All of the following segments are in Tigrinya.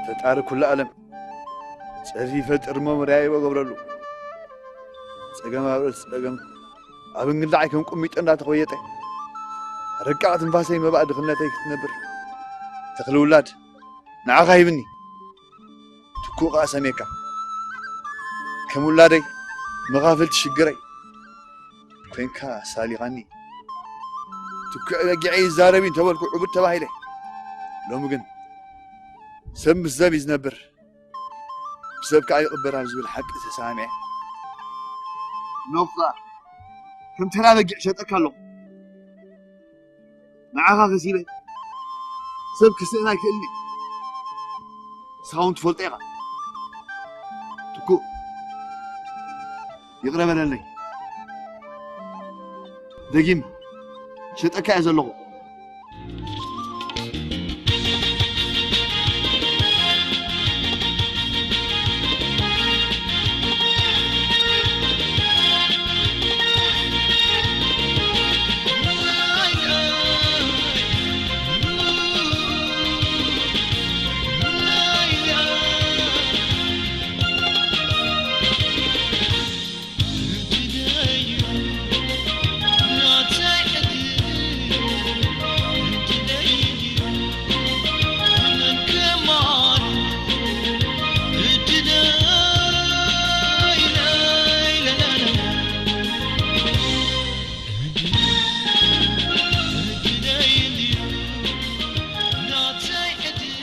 ፈጣሪ ኩሉ ዓለም ጸርፊ ይፈጥር እሞ መርኣይቦ ገብረሉ። ጸገም ኣብ ርእሲ ጸገም ኣብ እንግልዓይ ከም ቁሚጦ እንዳተኾየጠ፣ ረቃቕ ትንፋሰይ መባእ ድኽነተይ ክትነብር። ተኽሊ ውላድ ንዓኻ ሂብኒ። ትኩእ ከኣ ሰሜካ። ከም ውላደይ መኻፍልቲ ሽግረይ ኮይንካ ሳሊኻኒ። ትኩዕ በጊዐይ ይዛረብ እዩ እንተበልኩ ዕቡድ ተባሂለ። ሎሚ ግን ሰብ ምስ ሰብ እዩ ዝነብር፣ ብሰብ ከኣ ይቕበር ኣብ ዝብል ሓቂ ተሰማሚዐ። ኖኻ ከም ተራ በጊዕ ሸጠካ ኣለኹ። ንዓኻ ከሲበ ሰብ ክስእን ኣይክእልኒ። ንስኻ እውን ትፈልጦ ኢኻ። ትኩእ፣ ይቕረ በለለይ። ደጊም ሸጠካ እየ ዘለኹ።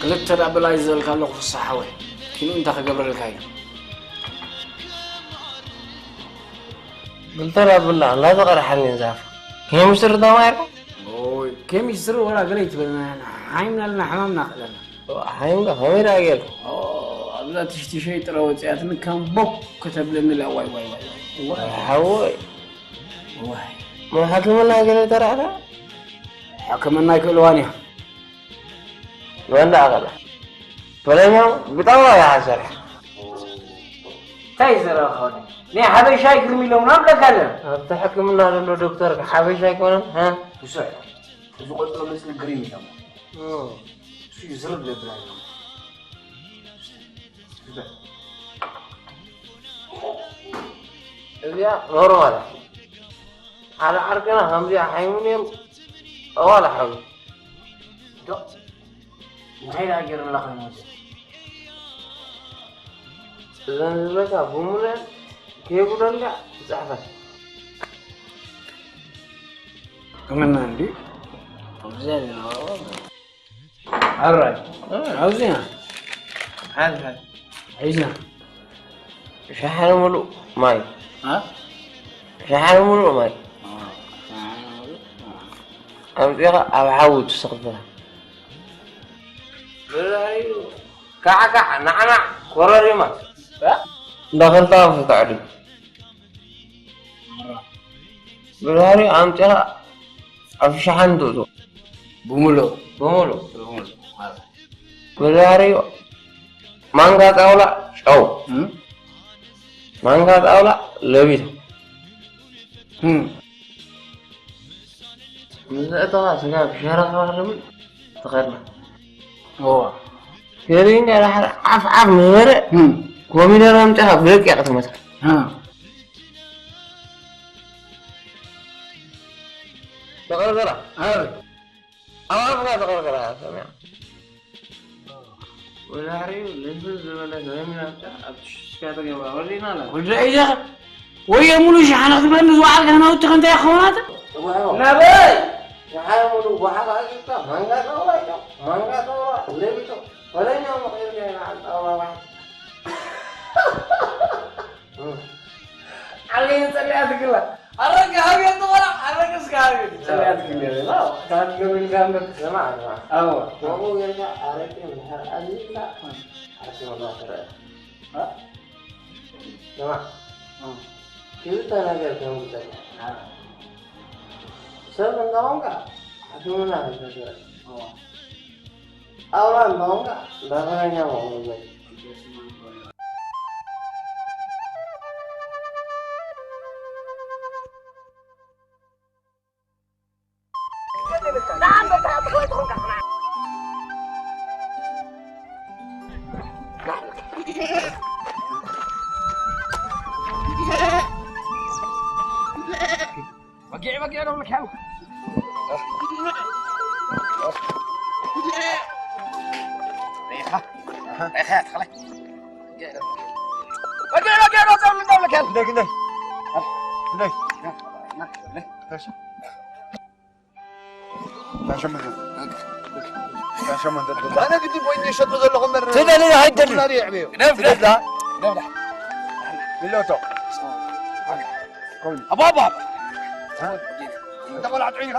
ክልተ ዳብል ኣይ ዝበልካ ኣለኹ ፍስሓ ሓወይ፣ ኪንኡ እንታይ ክገብረልካ ኢሉ። ክልተ ዳብል ኣላ ተቐርሓኒ ዛፍ። ኬሚስትሪ ተማሂርካ? ኦይ፣ ኬሚስትሪ ወላ ገለ ይትበልና፣ ሓይምና ኣለና፣ ሕማምና ክእለና። ሓይምካ ከመይ ደኣ ጌርካ? ኦ፣ ኣብዛ ትሽትሸይ ጥረ ወፂኣትኒ ከም ቦክ ከተብለኒ ኢላ፣ ዋይ፣ ዋይ፣ ዋይ፣ ዋይ። ዋይ፣ ሓወይ። ዋይ። ምን ሕክምና ገለ ተራእካ? ሕክምና ኣይክእልዋን እያ። መን ደኣ ቀላ? በለኛው ብጣም ነው ያሰረ። እንታይ ዘረባ ኾነ? ናይ ሓበሻ ኣይግርም ኢሎምና ብለካ ኣለና። ኣብቲ ሕክምና ዘሎ ዶክተር ሓበሻ ኣይኮነን፣ ሃ? ብዙሕ እዩ። እዚ ቆጽሎ መጽሊ ግሪም ኢሎም። ኦ። እሱ እዩ ዝርብ ዘብላ ኢሎም። እዚኣ ኖርማል እያ። ሓደ ዓርክና ከምዚኣ ሓይሙ ነይሩ፣ ጠዋል ሓዊ። ዶ፣ እንታይ ደኣ ገይሩላ ኮይኑ ወዲኡ? እዘን ዝበልካ ብምሉአን ከየጉደልካ ትጽሕፈን። ሕክምና እንዲ ዘለ ኣራይ ኣብዚና ሓዝ ሓዝ ሒዝና ሸሓነ ሙሉእ ማይ ኣ ሸሓነ ሙሉእ ማይ ኣምፂኻ ኣብ ሓዊ ትስኽፍላ ካዕካዕ ናዕናዕ ኮረሪማ እንዳኸልካ ፍታዕዱ ብባህሪ ኣምፂኻ ኣብ ሸሓን ትእትዎ ብምሉእ ብምሉእ ብምሉእ ብባህሪ ማንካ ጣውላ ጨው እም? ማንካ ጣውላ ለቢታ እም። ምስ እተኻ ስጋ ብሸረኻ ክድብል ትኸድና እዋ ገሪንካ ዳሕር ዓፍ ዓፍ ምስ በለ እም። ኮሚደረ ኣምፂኻ ብደቂቕ ትመታ እም። ተቐርቀራ ኣረ ኣብ ኣፍካ ተቐርቀራ ሰሚዕ ወዳሕሪኡ ልዝብ ዝበለ ሰሚዕ ኣብቲ ሽሽካ ተገብራ ወዲእና ኣላ ጉዳይ ኢኻ ወየ ሙሉ ሸሓነ ክትብለኒ ዝወዓልካ ናውቲ ከንታይ ክኸውናት ናበይ ንሓደ ሙሉ ጓሓ ኣጊብካ ማንጋ ጣውላ ኢሎ ማንጋ ጣውላ ለቢጦ ወለኛ መቐይር ገይና ጣውላ ዋሕድ ዓለይ ጸሊያ ትግላ ኣረጋ ሃብየት ቆላ ኣረጋ እስካ ሃብየት ጸሊያ ትግላ ካብ ገብል ጋምበር ሰማ ኣዋ ወቁ ገርጋ ኣረቂ ምድሓር ኣዚካ ዓርሲ መላ ትረአ ሰማ ክልተ ነገር ተምጉተኛ ሰብ እንዳኾንካ ሕክምና ተዘረ ጣውላ እንዳኾንካ እንዳፈረኛ መሆኑ በጊዕ በጊዕ ዶ ብልካ ሪኻ ሪኻ ተኸለ በጊዕ በጊዕ ዶ ጸብሉ ዶ ብልካ ክንደይ ክንደይ ክንደይ ኣነ ግዲ ኮይነ ሸጡ ዘለኹ እምበር ትደሊ ኣይደሊ ትደላ ትደላ ሚሎቶ ኣባባ እንተ ቆልዓ ጥዑይ ኢኻ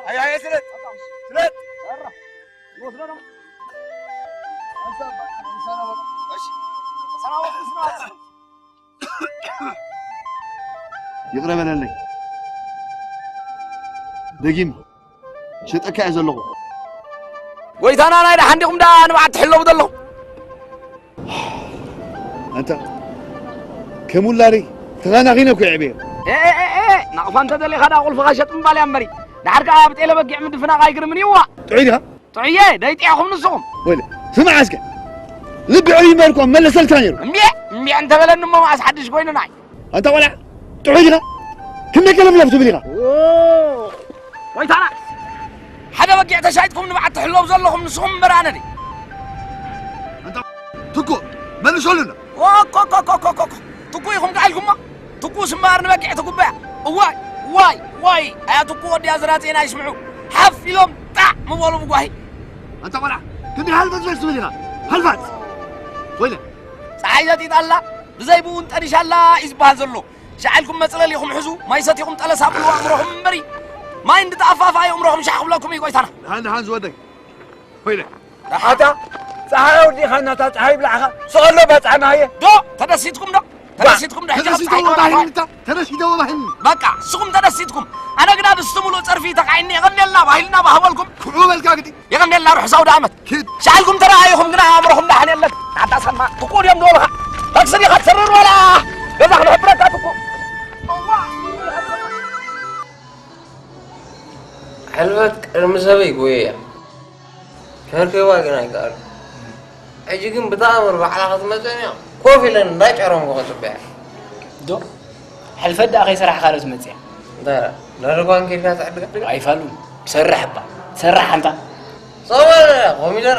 ኣይ ኣይ ስለት ስለት ይቕረ በለለይ ደጊም ሸጠካ እየ ዘለኹ ጎይታና ናይ ደሓን ዲኹም ዳ ንባዓት ትሕለዉ ዘለኹም ኣንታ ከም ውላደይ ተኻናኺነ እኮ የዕብየ ናቕፋ እንተ ደሊኻ ዳ ቁልፍኻ ሸጥ ምባል እያ እምበሪ ድሓር ከኣ ብጤለ በጊዕ ምድፍናቕ ኣይግርምን እዩ ጥዑይ ዲኻ ጥዑየ ደይጥዕኹም ንስኹም ወለ ስማዕ እስከ ልቢ ዕብይ እምበር እኮ መለሰልካ ነይሩ እምቢዕ እምቢዕ እንተበለኒ እሞ መኣስ ሓድሽ ኮይኑናይ ኣንታ ቆልዓ ጥዑይ ዲኻ ክንደይ ቀለምለፍ ትብል ኢኻ ጎይታና ሓደ በጊዕ ተሻይጥኩም ንብዓት ትሕለዉ ዘለኹም ንስኹም እምበር ኣነ ድየ ትኩ መልሰሉና ኮኮኮኮኮኮ ትኩ ኢኹም ከዓልኩሞ ትኩስ እምበኣር ንበጊዕ ትጉበያ እዋይ ዋይ ዋይ ኣያ ትኩ ወዲያ ዝራፅና ይስምዑ ሓፍ ኢሎም ጣዕ ምበሉ ብጓሂ ኣንታ ቆልዓ ክንደይ ሃልፈት በል ትብል ኢኻ ሃልፋት ኮይነ ፀሓይ ዘጢጣ ኣላ ብዘይ ብኡን ጠኒሻ ኣላ እዩ ዝበሃል ዘሎ ሻዕልኩም መፅለል ኢኹም ሕዙ ማይ ሰቲኹም ጠለስ ኣብሉ ኣእምሮኹም እምበሪ ማይ እንድተኣፋፍኣ የእምሮኹም ሻሕ ክብለኩም እዩ ጎይታና ደሓን ደሓን ዝወደይ ኮይነ ኣታ ፀሓይ ኣውዲኻ እናታ ፀሓይ ብላዕኻ ስቐሎ ባፅዕናየ ዶ ተደሲትኩም ዶ ተደሲትኩም ዶ ሕጂ ተደሲተዎ ባህልንታ ተደሲተዎ ባህልን በቃ ንስኹም ተደሲትኩም ኣነ ግና ድስቲ ሙሉእ ፀርፊ ተኻዒኒ የቐንየልና ባህልና ባህበልኩም ክዑ በልካ ግዲ የቐንየልና ርሑስ ኣውደ ዓመት ኪድ ሻዕልኩም ተረኣየኹም ግና ኣእምሮኹም ዳሕን የለን ናታ ሰማ ትኩ ድዮም ዝበሉኻ ታክሲ ዲኻ ትሰርር ወላ ገዛ ክንሕብረካ ትኩ ሕልፈት ቅድሚ ሰበይ ጎየያ ከርከባ ግን ኣይከኣሉ ሕጂ ግን ብተኣምር ባዕላ ክትመፀን እያ ኮፍ ኢለን እንዳጨረምኩ ክፅበያ ዶ ሕልፈት ደኣ ከይሰራሕካ ዶ ትመፅያ እንታይ ደኣ ዳርጓን ኬድካ ትዕድጋ ኣይፋሉን ትሰርሕ እባ ትሰርሕ ሓንታ ጸወር ኮሚደረ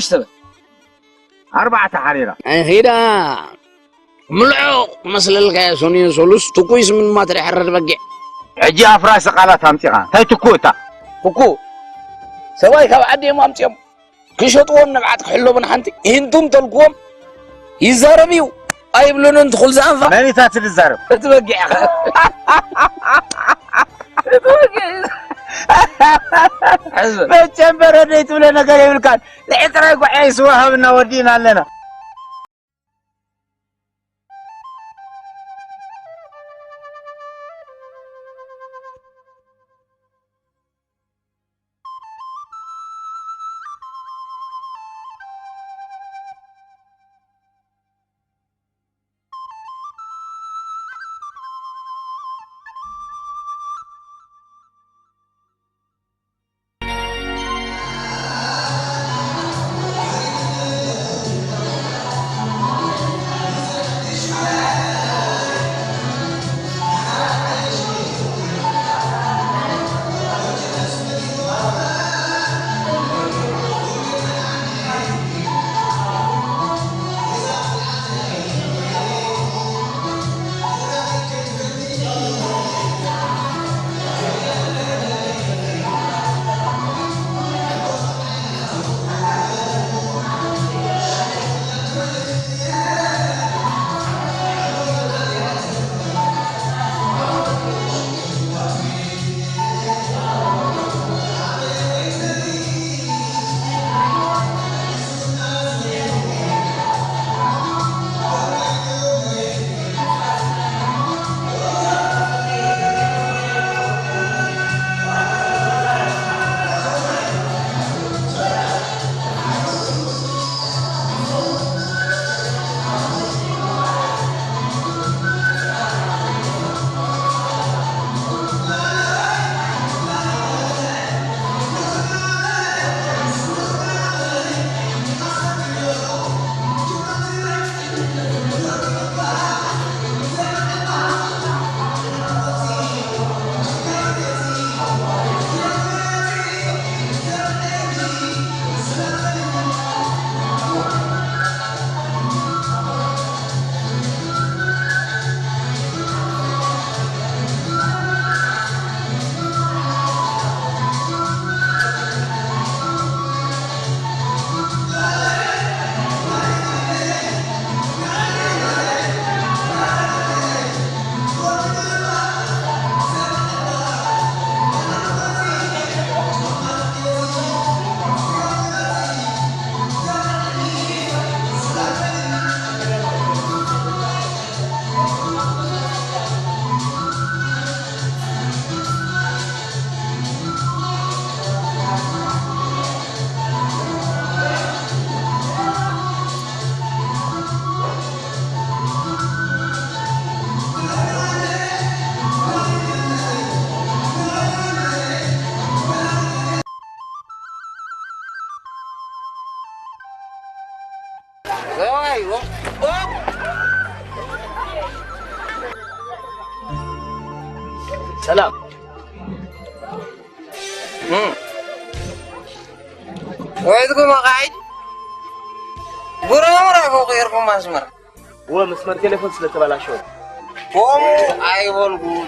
ሓሙሽተ በል። ኣርባዕተ ሓሪራ። ኣይኺዳ። ምልዖ መስለልካ እየ፣ ሰኑየ ሰሉስ ትኩይስ ምን ማትሪ ሕረድ በጊዕ። ሕጂ ኣፍራሲ ቃላት ኣምጺኻ። እንታይ ትኩእ እታ? ትኩእ። ሰብኣይ ካብ ዓዲ እዮም ኣምጺኦም። ክሸጥዎን ንብዓት ክሕለቡን ሓንቲ። ይህንቱም ተልክዎም ይዛረብ እዩ። ኣይብሉንን ትኹል ዝኣንፋ። መን እታ ትዛረብ? እቲ በጊዕ ኢኻ። እቲ በጊዕ እዩ። ሕዝቢ። መቸም በረደይ ትብለ ነገር የብልካን። ልዒ ጥራይ ጓዕያይ ስዋ ሃብና ወዲእና ኣለና። ሰላም። ወይትኩም ኣኻይ ጉረምራ እኮ ቀይርኩም መስመር። እወ፣ መስመር ቴሌፎን ስለ ተበላሸወ። ከምኡ ኣይበልኩን።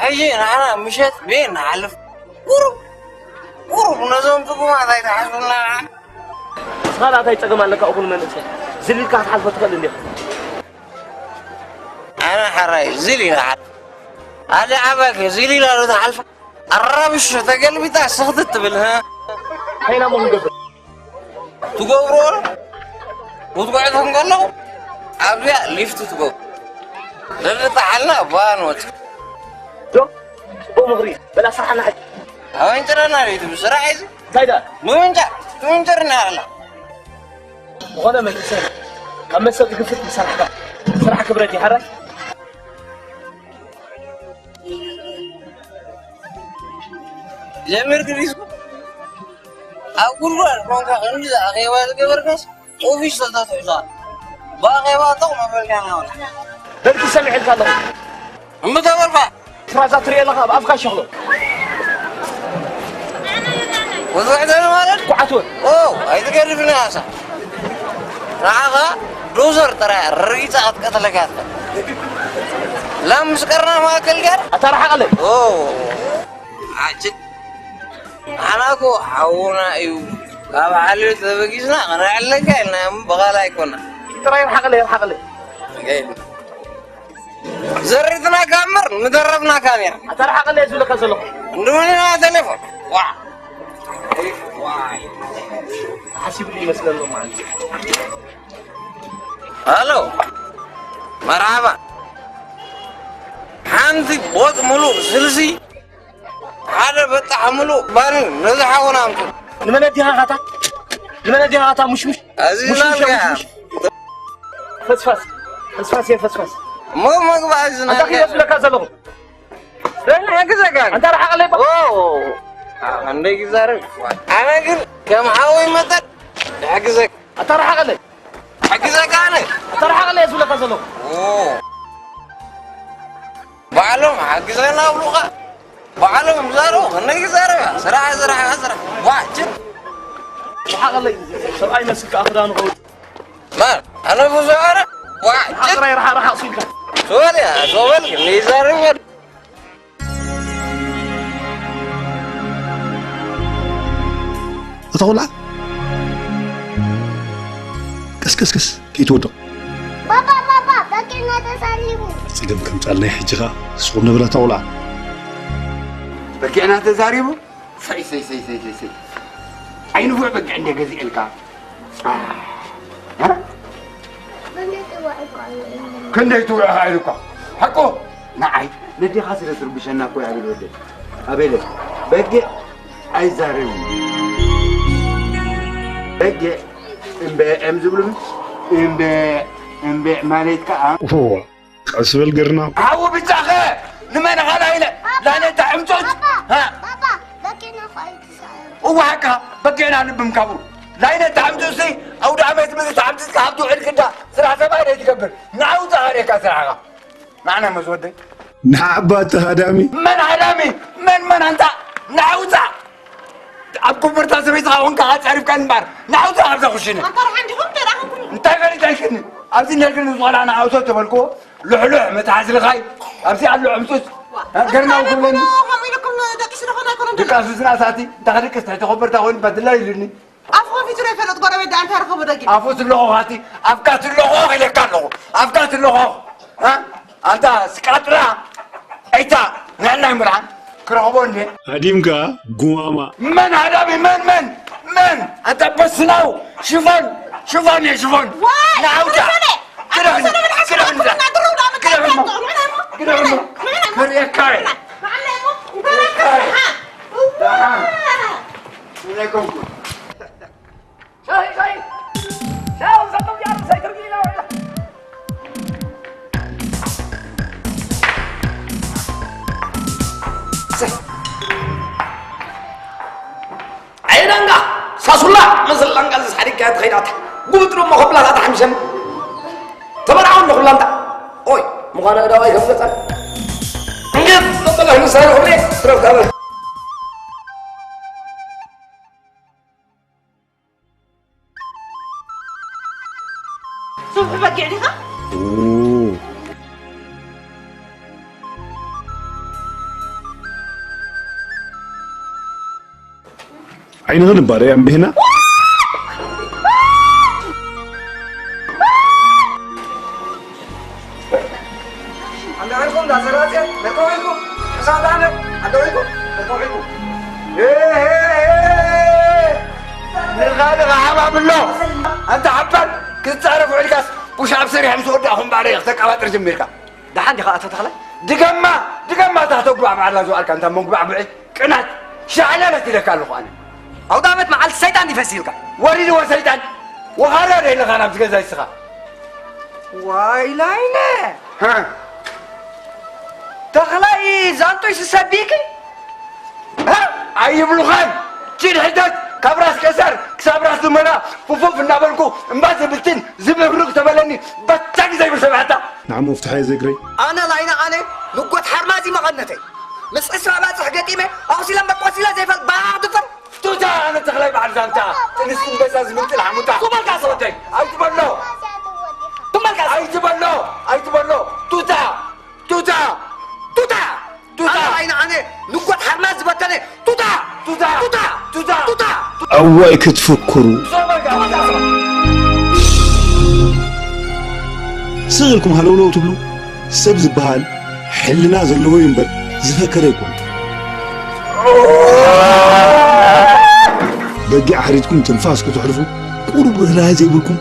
ሕጂ ንዓና ምሸት ቤት ንሓልፍ። ቁሩብ፣ ቁሩብ ነዞም ጥጉማት ኣይትሓስቡና። ንስኻ እንታይ ጸገም ኣለካ? እኹል መንእሰይ ዝሊልካ ክትሓልፎ ትኽእል እንዲኻ። ኣነ ሓራይ ዝሊል ይሓልፍ። ኣደ ዓባይ ከ ዝሊል ኣሎ ትሓልፋ? ኣራብሽ ተገልቢጣ ስኽትት ትብል፣ ህ? እንታይ ኢና እሞ ክንገብር? ትገብሮ ክትጎዕት እንከለኹ ኣብዚኣ ሊፍት ትገብሩ። ደርጣሓልና ባኖት። ዶ? ጽቡቕ ምኽሪ። በላ ስራሕና ሕጂ። ኣበንጭረና ቤት ብስራሕ እዚ። እንታይ ደኣ? ምምንጫ፣ ትምንጭርና ኣላ። ዝኾነ መንእሰይ ካብ መሰል ዝግፍት ይሰርሕካ። ስራሕ ክብረት ይሓራይ። ጀሚርክ ዲስኩ? ኣብ ጉድጓድ ኮንካ ከምዚ ኣኼባ ዝገበርካስ ኦፊስ ተታትሑካ። ብኣኼባ ጠቕ መበልካ ናወላ። ደርጊ ሰሚዐልካ ኣለኹ። እምቢ ተበልካ። ፍራዛ ትሪኦ ኣለኻ፣ ኣብ ኣፍካ ሸኽሎ። ወዝውዕዘኒ ማለት? ኳዓት ወር። ኦ፣ ኣይትገድፍኒ ኣሳ። ንዓኻ ዶዘር ጥራይ ረጊጻ ክትቀትለካ እያ ትኽእል። ላም ምስ ቀርና ማእከል ገር? ኣታ ርሓቐለይ። ኦ፣ ዓጭድ። ንዓና እኮ ሓውና እዩ። ካብ ዓሌት ተበጊስና ክንዕለካ ኢልና እሞ ብኻልእ ኣይኮና። ጥራይ ርሓቐለይ፣ ርሓቐለይ። ዘሪትና ጋምር ምደረብና ካሜራ። ኣታ ርሓቐለይ ዝብለካ ዘለኹ። እንደምን ኢና ቴሌፎን? ዋ። ዋ። ሓሲብሉ ይመስለኒ ማለት እዩ። ሃሎ። መርሓባ። ሓንቲ ቦጥ ሙሉእ ስልሲ፣ ሓደ በጣሕ ሙሉእ ባኒ ነዚ ሓውና ኣምጡ። ንመን ኣዲኻ ኻታ? ንመን ኣዲኻ ኻታ? ሙሽሙሽ? እዚ ሙሽሙሽ ላልጋ። ሙሽሙሽ። ፈስፋስ። ፈስፋስ እየ፣ ፈስፋስ። እሞ መግቢ ኣዝና ኣንታ ኪደ ዝብለካ ዘለኹ። ደህና ሕግዘካ። ኣንታ ርሓቐለይ ባ- ኦ። ኣንደይ ግዛረብ። ኣነ ግን ከም ሓወይ መጠን ሕግዘካ። ኣታ ርሓቐለይ። ሕግዘካ ኣነ። ኣታ ርሓቐለይ እየ ዝብለካ ዘለኹ። ኦ። ባዕሎም ሓግዘና ኣብሉኻ። ባዕሎም ይዛረቡ፣ ክንደይ ይዛረቡ። ስራሕ፣ ስራሕ፣ ስራሕ። ዋጭት። ርሓቐለይ። ሰብኣይ መስል ከዓ ክዳኑ ከውጽእ። ማን? ኣነ ብዙ ኣረ? ዋጭት። ርሓቕ ራይ ርሓቕ ርሓቕ ሲልካ። ሶልያ፣ ሶበል፣ ክንደይ ይዛረቡ። እታ ቆልዓ ቀስ ቀስ ቀስ ከይትወድቕ። ባባ፣ ባባ፣ በጊዕና ተዛሪቡ። ጸገም ከምጻልና ሕጂ ኸኣ ንስኹም ንብረት ኣውልዓ። በጊዕና ተዛሪቡ? ሰይ፣ ሰይ፣ ሰይ፣ ሰይ፣ ሰይ፣ ሰይ። ኣይንቡዕ በጊዕ እንደ ገዚኤልካ። አ? አ? ክንደይ ትውዕ ኢልኳ? ሓቁ ንዓይ ነዴኻ ስለ ትርብሸና እኮ እያ፣ ኣቤል ወደይ። ኣቤለ፣ በጊዕ ኣይዛረብን። በጊዕ እምበ እም ዝብሉ፣ እምበ፣ እምበ ማለት ከኣ። ኦሆ፣ ቀስ በል ገርና። ሓዊ ብጫኸ ንመን ኻላ ኢለ? ላነ ተዕምጾት? ባባ፣ ሃ? ባባ፣ በጊዕና እኮ ኣይትዛረብ። እዋሓካ በጊዕና ንብም ካብኡ። ላይነ ተዓምጽ ሲ ኣውደ ዓመት ምስ ተዓምጽካ ኣብ ትውዕል ክዳ ስራሕ ሰብኣይ ደይ ትገብር። ንዓው ዛሃር እካ ስራሕኻ። ንዓና መዝወደይ። ንዓባ እቲ ሃዳሚ። መን ሃዳሚ? መን መን ኣንታ? ንዓውጻ። ኣብ ኮበርታ ሰበይትኻ ኮንካ ኣጻሪፍካ እምበር። ንዓውጻ ኣብዛ ኩሽነ። ኣንታ ርሓ እንዲኹም ተራኸብኩም። እንታይ ፈሊጠ ኢልክኒ? ኣብዚ ነርክኒ ዝኾና ንዓውቶ ተበልክዎ። ልሕሉሕ መትሓዚ ልኻይ። ኣብዚ ኣሎ ዕምጹጽ። ገርናው ክብለኒ። ከምኡ ኢልኩም ደቂስ ዝኾነ ኣይኮነን። ድቃሱ ዝናሳቲ። እንታይ ከድቅስ ትሕቲ ኮበርታ ኮይኑ ባድላ ኢሉኒ። ኣፉ ከፊቱ ዶ ይፈልጥ? ጎረቤት ደኣ እንታይ ረኸቦ ደጊም? ኣፉ ትለኾኻቲ፣ ኣፍካ ትለኾኽ ኢለካ ኣለኹ። ኣፍካ ትለኾኽ። እ? ኣንታ ስቃጥራ፣ ኣይታ፣ ንዕናይ ምርዓን ክረኽቦ እንዴ? ሃዲምካ ጉማማ። መን ሃዳሚ? መን፣ መን፣ መን? ኣንታ በስናው፣ ሽፎን፣ ሽፎን እየ፣ ሽፎን። ዋይ! ንዓውታ። ሰለመን፣ ግደፍ፣ ሰለመን፣ ሓቂ ግደፍ፣ ሓቂ ግደፍ፣ ግደፍ፣ ግደፍ፣ ግደፍ፣ ግደፍ። ንዕና እሞ፣ ንዕና እሞ። ክርእየካ እየ። ንዕና እሞ፣ ክርእየካ እየ። ንዕና እሞ። ደሓን። ምን ኣይኮንኩን። ሻሂ፣ ሻሂ። ሻሂ፣ ሰተው ያሉ ሳይትርጉ ይላሉ። ዓይነንጋ፣ ሳሱላ፣ መሰል ላንጋ ዝሳሕሪካ ትኸይዳታ። ጉብጥሩ እሞ ከብላታ ተሓምሸም። ኩላንታ ኦይ ምዃነ እዳዋይ ከፍለጠ እንዴት ተጠላህ ምሳሌ ሁሌ ትረፍታለህ። ስብሒ በጊዕ ዲኻ? ዓይንኽን እባ ርኣይ ኣንቢህና። ኣንዳዕርኩም ዳሰራጽ መርኮ ኢልኩም ሕሳብ ዳነ ኣንዳዕርኩም መርኮ ኢልኩም ንኻልእ ሓባብሎ ኣንተ ሓባል ክትጻረፍ ውዕልካስ ፑሽ ኣብ ሰሪሕ ምስ ወዳእኹም ባዕለይ ክተቃባጥር ጀሚርካ። ደሓን ዲኻ ኣቶ ተኽላይ? ድገማ ድገማ እታ ተጉባዕባዕላ ዝዋልካ እንታ መንጉባዕብዒ ቅናት ሻዕለለት ኢለካ ኣለኹ ኣነ። ኣውዳመት መዓልቲ ሰይጣን ይፈሲልካ። ወሪድዎ ሰይጣን ወኻርያ ዶ የለኻን ኣብዚ ገዛ ንስኻ? ዋይ ላይነ ተኽላይ ዛንጦይ ስሰቢኪ ኣይብሉኻን ኪድ ሕተት ካብ ራስ ቀሳር ክሳብ ራስ ዝመራ ፍፉፍ እናበልኩ እምባ ዝብትን ዝብህርግ ተበለኒ በታግ ዘይብል ሰብሕታ ንዓ መፍትሐ እየ ዘይግረይ። ኣነ ላይነ ኣነ ንጎት ሓርማዚ መቐነተይ ምስ ዕስራ ባፅሕ ገጢመ ኣቑሲለ መቆሲለ ዘይፈል ባህ ድፈር ቱታ ኣነ ተኽላይ በዓል ዛንታ ጥንስቲ እምበሳ ዝምንጥል ሓሙታ ኩመልካ ሰወደይ ኣይትበሎ ኩመልካ ኣይትበሎ ኣይትበሎ ቱታ ቱታ ቱታ ቱታ ኣነ ላይነ ኣነ ንጎት ሓርማዝ ዝበተነ ቱታ ቱታ ቱታ ቱታ ቱታ እዋይ ክትፍክሩ ስቕ ኢልኩም ሃለውለው ትብሉ ሰብ ዝበሃል ሕልና ዘለዎ እዩ እምበር ዝፈከረ ኣይኮን በጊዕ ሓሪድኩም ትንፋስ ክትሕልፉ ቁሩብ ርህራሄ ዘይብልኩም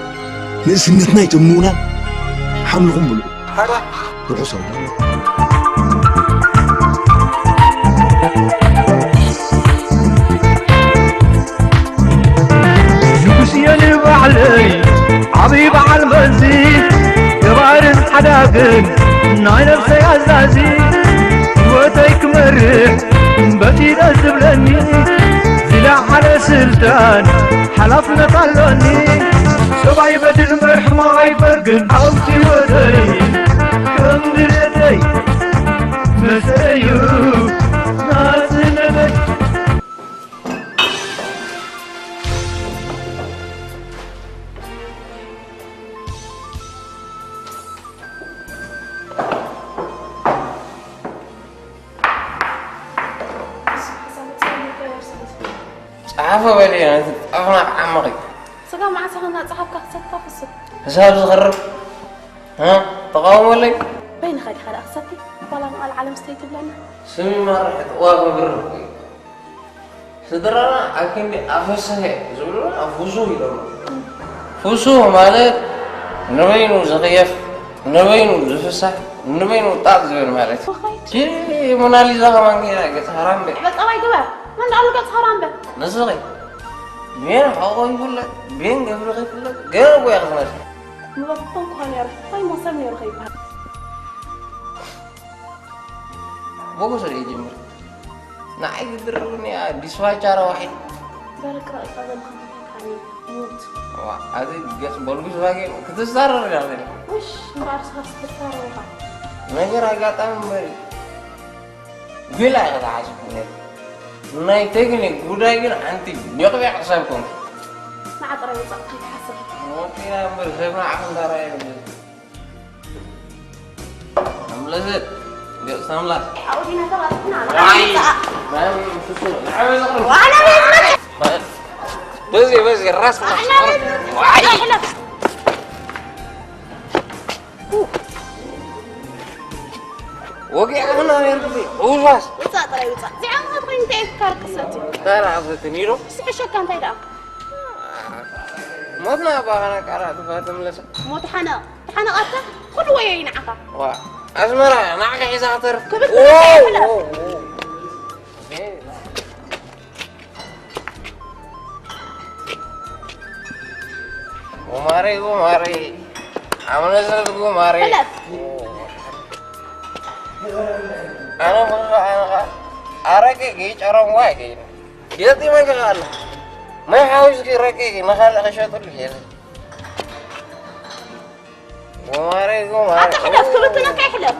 ንእስነትና ኣይተምኑና ሓምልኹም ብልዑ ርሑስ ኣውደ ንጉስ እየ ንባዕለይ ዓብይ በዓል መዚ ገባርን ሓዳግን ናይ ነብሰይ ኣዛዚ ህይወተይ ክመርሕ በቲ ደስ ዝብለኒ ዝለዓለ ስልጣን ሓላፍነት ኣሎኒ ሰብኣይ በድል መርሕማ ኣይፈርግን ኣብቲ ወደይ ከም ድሌተይ መሰለዩ ናጽነተይ ጸሓፎ በሊ ነቲ ጣፍና ዓመቒ ስጋ መዓሰኻ እናጸሓፍካ ክሰትካ ፍስብ ሕሳብ ዝኸርብ እ ተቓውሞ ኣለይ በይንኻ ዲኻ ደኣ ክሰቲ ዋላ መቓል ዓለም ስተይ ትብለና ስሚ ማርሕ ጥዋፍ ብርህ ስድራና ኣብ ክንዲ ኣፈስሀ ዝብሉና ፍሱህ ኢሎምና። ፍሱህ ማለት ንበይኑ ዝቕየፍ፣ ንበይኑ ዝፍሳህ፣ ንበይኑ ጣጥ ዝብል ማለት እዩ። ቺ ሞናሊዛ ከማን ገይራ ገጽ ሃራምበ። በቃ ባይ ግበር። መን ደኣ ኣሎ ገጽ ሃራምበ? ንስኺ። ቤን ሓቆ ይፍለጥ፣ ቤን ገብርኺ ይፍለጥ፣ ገና እኮ እያ ክትመጽእ። ንበቶም ክኾን ነይሩ፣ እንታይ እሞ ሰብ ነይሩ ከይበሃል። ሞጎስ ርኤ ጀምር ንዓይ ግድረሉኒ ዲስባቻ ረዋሒ በረቅረቅ ጸገም ከምታካኒ ሙት ዋ ኣዚ ገጽ በልጉስ ባጌ ክትዛረር ዳለ ውሽ እምበኣር ስኻስ ትዛረብ ኢኻ ነገር ኣጋጣሚ እምበሪ ጒላ ኢኻ ትሓስብ ኩነት ናይ ቴክኒክ ጉዳይ ግን ሓንቲ ቢቕቢቕ ሰብ ኮንኪ ንዓ ጥራይ ውጻእ ከይትሓስብ ሞት ኢና እምበር ሰብ ንዓኹም ዳራ የብልን ኣምለሰት ገጽ ኣምላኽ ኣብኡ ዲና ተባትና ንዓ ዋይ ውጻእ ናይ ፍጹም ንዓበይ ዘቕርብ ዋና ቤት መ በዚ በዚ ራስ ንዓ ቤት ዋይ ሕለፍ ወጊዕና ነርኩ ውስዋስ ውጻእ ጥራይ ውጻእ እዚኣ ማለት ኮይኑ እንታይ ፍካር ቅሰት እዩ እንታይ ራእሰት ኒሮ ስዕሸካ እንታይ ደኣ ሞትና ኣባኻና ቃራ ትፋ ተምለሰ ሞት ሓነ ተሓነቐተ ኩሉ ወዮ ይንዓኻ ዋ ኣስመራ ንዓኻ ሒዛ ክተርፍ ክብል ጉማሬ ጉማሬ ኣምለሰት ጉማሬ ሕለፍ ኣነ ኣረቂ ገይጨረምዋ ገይነ ገጢመ ከ ኣሎ ማይ ሓዊስኪ ረቂ ንኻልእ ክሸጥሉ ገይረ ጉማሬ ጉማሬ። ኣታ ሕለፍ፣ ክልተ ነካ ይሕለፍ።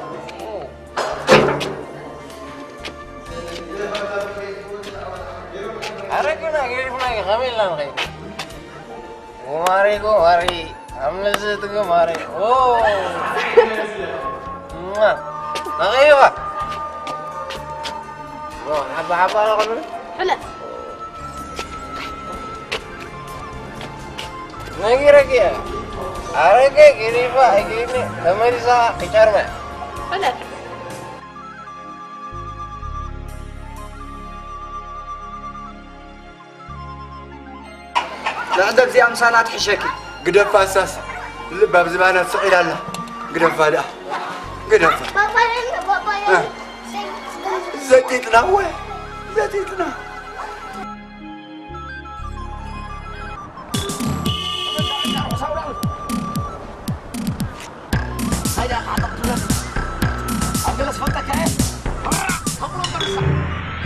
ኣረ ግን ኣገሪፍና እዩ፣ ከመይ ኢልና ንኸይድ? ጉማሬ ጉማሬ፣ ኣምልስት ጉማሬ። ኦ። እማ፣ ተቐይባ። ኦ፣ ሓባ ሓባ ኣለኹ። ሕለፍ። ነጊረኪ እየ። ኣረገ ገዲፋ ኣይገይኒ ተመሊሳ ክጨርመ። በለ። ንዕደብ እዚኣ ምሳና ትሕሸኪ። ግደፋ እሳስ ልብ ኣብ ዝባና ትስቕ ኢላ ኣላ። ግደፋ ደኣ። ግደፋ። ባባየን፣ ባባየን። እ። ዘጢጥና እወ። ዘጢጥና።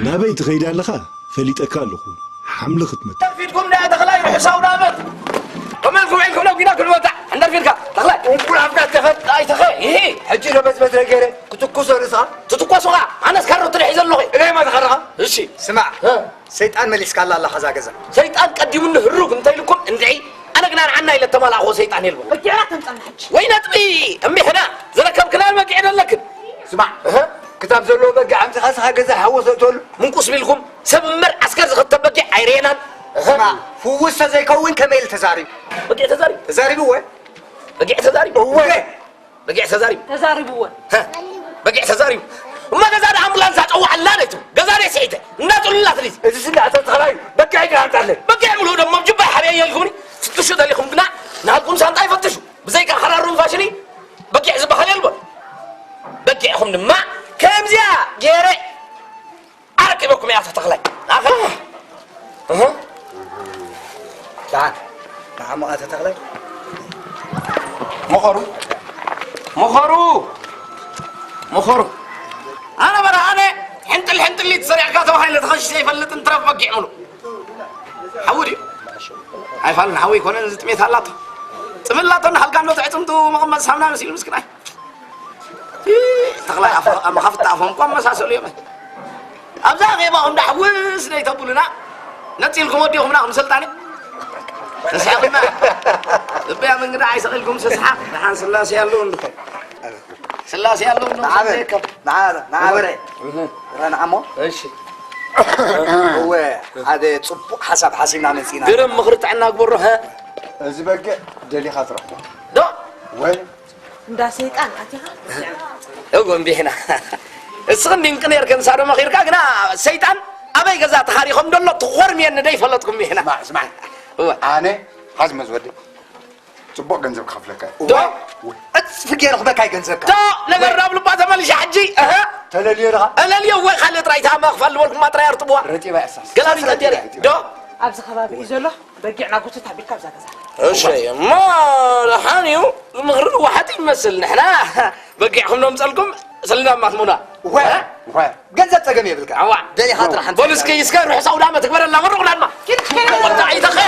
ናበይ ትኸይድ ኣለኻ? ፈሊጠካ ኣለኹ። ሓምሊ ክትመት። ተርፊድኩም እንዳ ተኽላይ ርሑስ ኣውደ ዓመት። ከመልኩም ዒልኩም ናብ ጊና ክንወጣ። እንደርፊድካ፣ ተኽላይ። እንቁላፍካ ተኸት ኣይተኸ። ይሄ። ሕጂ ዶ በዝበዝ ነገረ ክትኩሶ ርእስኻ? ትትኮሶ ኸኣ። ኣነስ ካሮ ትልሒ ዘለኹ። እለይ ማ ተኸረኻ? እሺ። ስማዕ። እ? ሰይጣን መሊስካላ ኣለኻ እዛ ገዛ። ሰይጣን ቀዲሙኒ ህሩግ እንተኢልኩም እንድዒ፣ ኣነ ግና ንዓና ኢለ እተማላእኽዎ ሰይጣን የልቦ። በጊዕና ተምጻና ሕጂ። ወይ ነጥቢ እምቢሕና ዝረከብክና በጊዕ ደለክን። ስማዕ፣ እህ? ክታብ ዘለዎ በጊዕ ኣምጺኻ ስኻ ገዛ ሓወስ እተሉ። ምንቁስ ቢልኩም ሰብ እምበር ዓስከር ዝኽተብ በጊዕ ኣይርኤናን። እህ? ስማዕ፣ ፍውስ ተዘይከውን ከመይ ኢሉ ተዛሪቡ? በጊዕ ተዛሪቡ። ተዛሪቡ ወይ? በጊዕ ተዛሪቡ። እወ። በጊዕ ተዛሪቡ። ተዛሪብዎ። ሀ፣ በጊዕ ተዛሪቡ። እማ ገዛ ዳ ኣምቡላንስ ኣጸዋዕላ ነይቱ። ገዛ ደይ ስዒተ። እንዳ ጽሉላት ሊዝ። እዚ ስንዳ ኣጸ ተኸላይ በጊዕ ይግራ ኣምጣለይ። በጊዕ ምልኡ ደሞ ጅባ ሓብያ የልኩምኒ። ፍትሹ ተሊኹም ግና ናልኩም ሳንጣ ይፈትሹ። ብዘይካ ሓራሩን ፋሽኒ በጊዕ ዝበሃል የልቦን። በጊዕኹም ድማ ከምዚኣ ገይረ ኣረኪበኩም እያ ተተኽላይ። ኣኸ። እህ። ደሓን። ደሓን መቐ ተተኽላይ። መኸሩ። መኸሩ። መኸሩ። ኣነ በራ ኣነ ሕንጥል ሕንጥል ተሰሪዕካ ተባሂለ ተኸሺሰ ይፈልጥ እንትረፍ በጊዕ ምሉ። ሓዊ ድዩ? ኣይፋልን ሓዊ ኣይኮነን፣ እዚ ጥሜት ኣላቶ። ጽምላቶ እናሃልካ እንዶ ተዕጽምቱ መቐመጥ ሳምና መሲሉ ምስክናይ። ተኽላይ ኣፎ-፣ ኣብ መኻፍቲ ኣፎም እኮ ኣመሳሰሉ እዮም። ኣብዛ ኼባኹም ዳሕውስ ደይ ተብሉና፣ ነጺልኩም ወዲኹምና ከም ሰልጣኒ። ተስሓቑና። እበያ መንግዳ ኣይሰቒልኩም ስስሓቕ። ደሓን ስላሴ ኣለዉ እንድኹም። ስላሴ ኣለዉ እንድኹም ንዓ በረ፣ ሰልጣኒ። ንዓ፣ ንዓ በረ። እህ። ረ ንዓ እሞ። እሺ። እወ፣ ሓደ ጽቡቕ ሓሳብ ሓሲብና መጺና። ግርም ምኽሪ ጥዕና ግበሮ፣ ሀ? እዚ በጊዕ ደሊኻ ትረኽቦ። ዶ? ወይ እንዳ ሰይጣን ኣቲኻ? እጎ እምቢሕና። እስኽን ድንቂ ነርክን ሳዶ መኺርካ ግና ሰይጣን ኣበይ ገዛ ተኻሪኾም ደሎ ትኾርምየኒ ደይ ፈለጥኩም እምቢሕና። ስማዕ፣ ስማዕ። እወ። ኣነ ሓዝ መዝወዲ ጽቡቕ ገንዘብ ክኸፍለካ እየ። ዶ? ወይ። እጽፊ ገይረ ክበካ እዩ ገንዘብካ። ዶ? ነገር ወይ። ናብ ልባ ተመልሻ ሕጂ። እህ። ተለልዮ ዲኻ? እለልዮ ወይ ካልእ ጥራይ እታ መኽፈል ዝበልኩማ ጥራይ ኣርጥብዋ። ረጢባ እያ እሳስ። ገላቢጠ እሳስ ገይረ። ረጢባ። ዶ? ኣብዚ ከባቢ እዩ ዘሎ። በጊዕና ጉትት ኣቢልካ ኣብዛ ገዛ። እሺ፣ እሞ ደሓን እዩ። ምኽሪ ንዋሓት ይመስል። ንሕና በጊዕኹም ነምጸልኩም ስልና ማትሙና። ወ-፣ እ? ወ-፣ ገንዘብ ጸገም የብልካ። ኣዋ። ደሊኻ ጥራሕ ኣንተ በሉ እስኪ፣ እስከ ርሑስ ኣውደ ዓመት ትግበረልና። ምሩቕ ዳማ። ኪድ፣ ኪድ። ወጣ ይተኸ።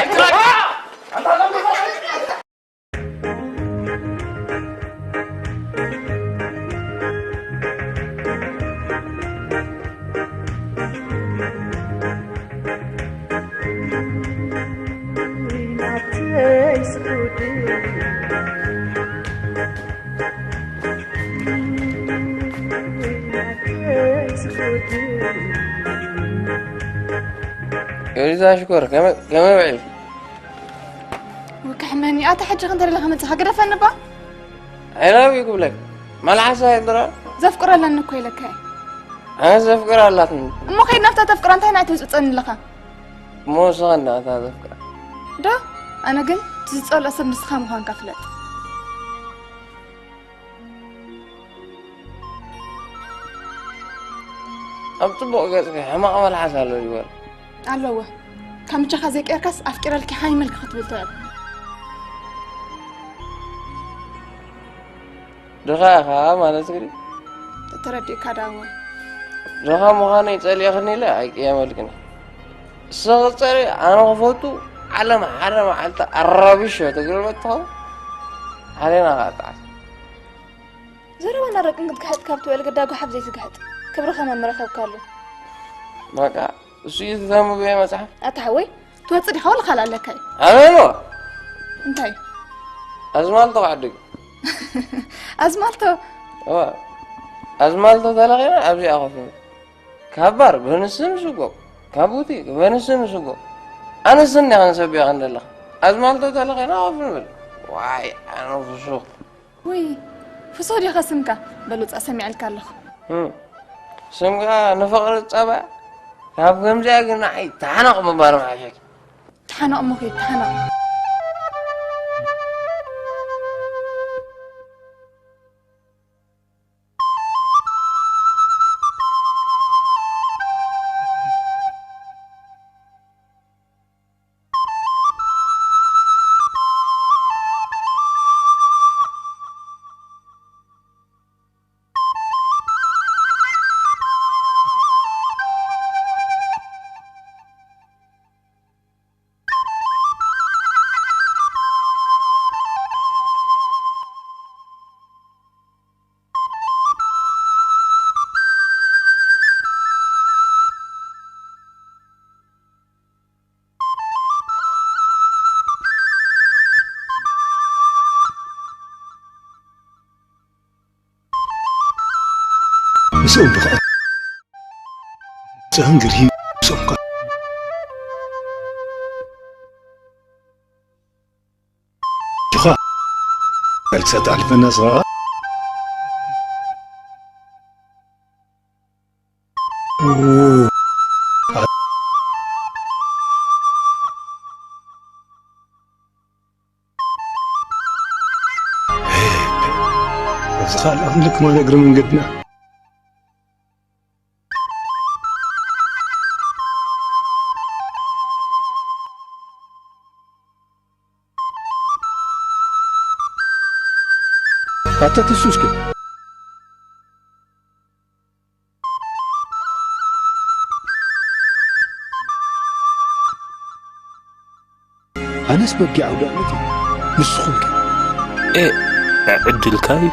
ኤልዛ ሽኮር፣ ከመይ፣ ከመይ ውዒልኪ? ውክሕመኒ፣ ኣታ ሕጂ ክንተ ደለኻ መጽኻ? ግደፈኒ እባ። I love you ክብለክ። መልሓሳ ይድራ። ዘፍቅሮ ኣለኒ እኮ ኢለካ እየ። ኣነ ዘፍቅር ኣላትኒ። እሞ ከይድ ናብታ ተፍቅራ እንታይ ናይ ትውጽጸኒ ኣለኻ? እሞ ንስኻ እንዳ እታ ዘፍቅራ። ዶ? ኣነ ግን እቲ ዝጸልኦ ሰብ ንስኻ ምዃንካ ፍለጥ። ኣብ ጽቡቕ ገጽኪ ሕማቕ መልሓስ ኣሎ ይበል። ኣለዎ። ካምቻኻ ዘይቀየርካስ ኣፍቂረልኪ ሃይመልኪ ክትብል ትውዕል። ድኻ ኢኻ ማለት ግን? ተረዲእካ ዳሞ። ድኻ ምዃነይ ጸሊእኽኒ ኢለ ኣይቅየመልክን። እሰ ቐጸሪ ኣነ ክፈቱ ዓለም ሓደ መዓልቲ ኣራቢሾ ተግርበ ትኸውን። ዓሌና ኸኣ ጣዕሳ። ዘረባና ረቅን ክትግሕጥ ካብ ትውዕል ግዳ ጓሓፍ ዘይትግሕጥ። ክብርኻ መን ምረኸብካሉ? በቃ እሱ እዩ ተንብበ መጽሓፍ። ኣታ ሓወይ ትወጽእ ዲኻ ወላ ካልእ ኣለካ እዩ? ኣበሎ እንታይ? ኣዝማልቶ ክዕድግ። ኣዝማልቶ እዋ ኣዝማልቶ ተለኺና ኣብዚኣ ኮፍ ንብል። ካብ ባር በንስን ስጎ፣ ካብ ቡቲክ በንስን ስጎ። ኣንስን ዲኻ ንሰብያ ክንደለኻ? ኣዝማልቶ ተለኺና ኮፍ ንብል። ዋይ ኣነ ፍሱኽ። ውይ ፍሱህ ዲኻ ስምካ? በል ውጻእ ሰሚዐልካ ኣለኹ። እም፣ ስምካ ንፍቕሪ ጸባ ካብ ከምዚኣ ግን ንዓይ ተሓነቕ ምባል ምሓሸኪ። ተሓነቕ እሞ ኺድ ተሓነቕ። ምስኦም ብኸ ጽህን ግርሂ ምስኦም ከ ጅኻ እርሰት ኣልፈና ስራ እዚ ካልእ ክንልክሞ እግሪ መንገድና ኣታ ትሱስከ ኣነስ በጊዕ ኣውደ ዓመት እዩ። ንስኹም ከ? ኤ፣ ዕድልካ እዩ።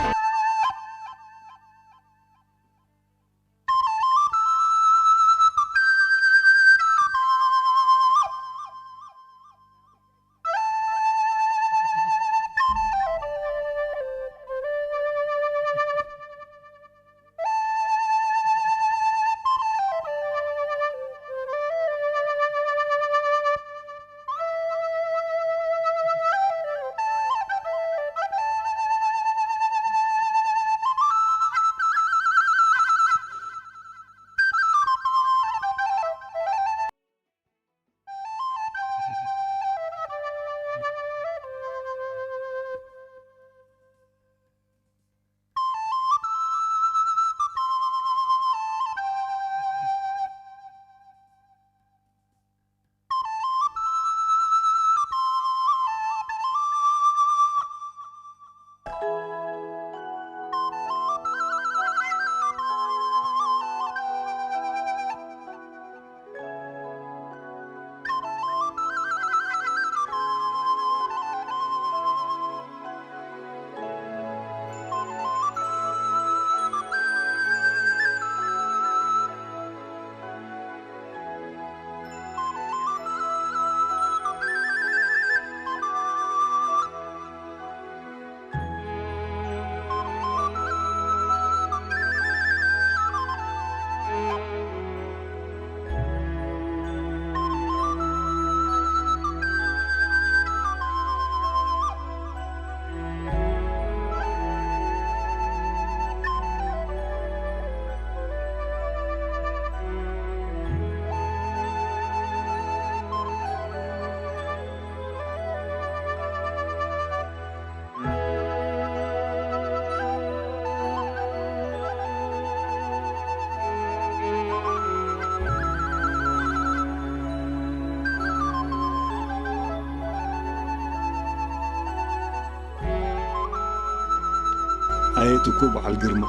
ኣየት እኮ በዓል ግርማ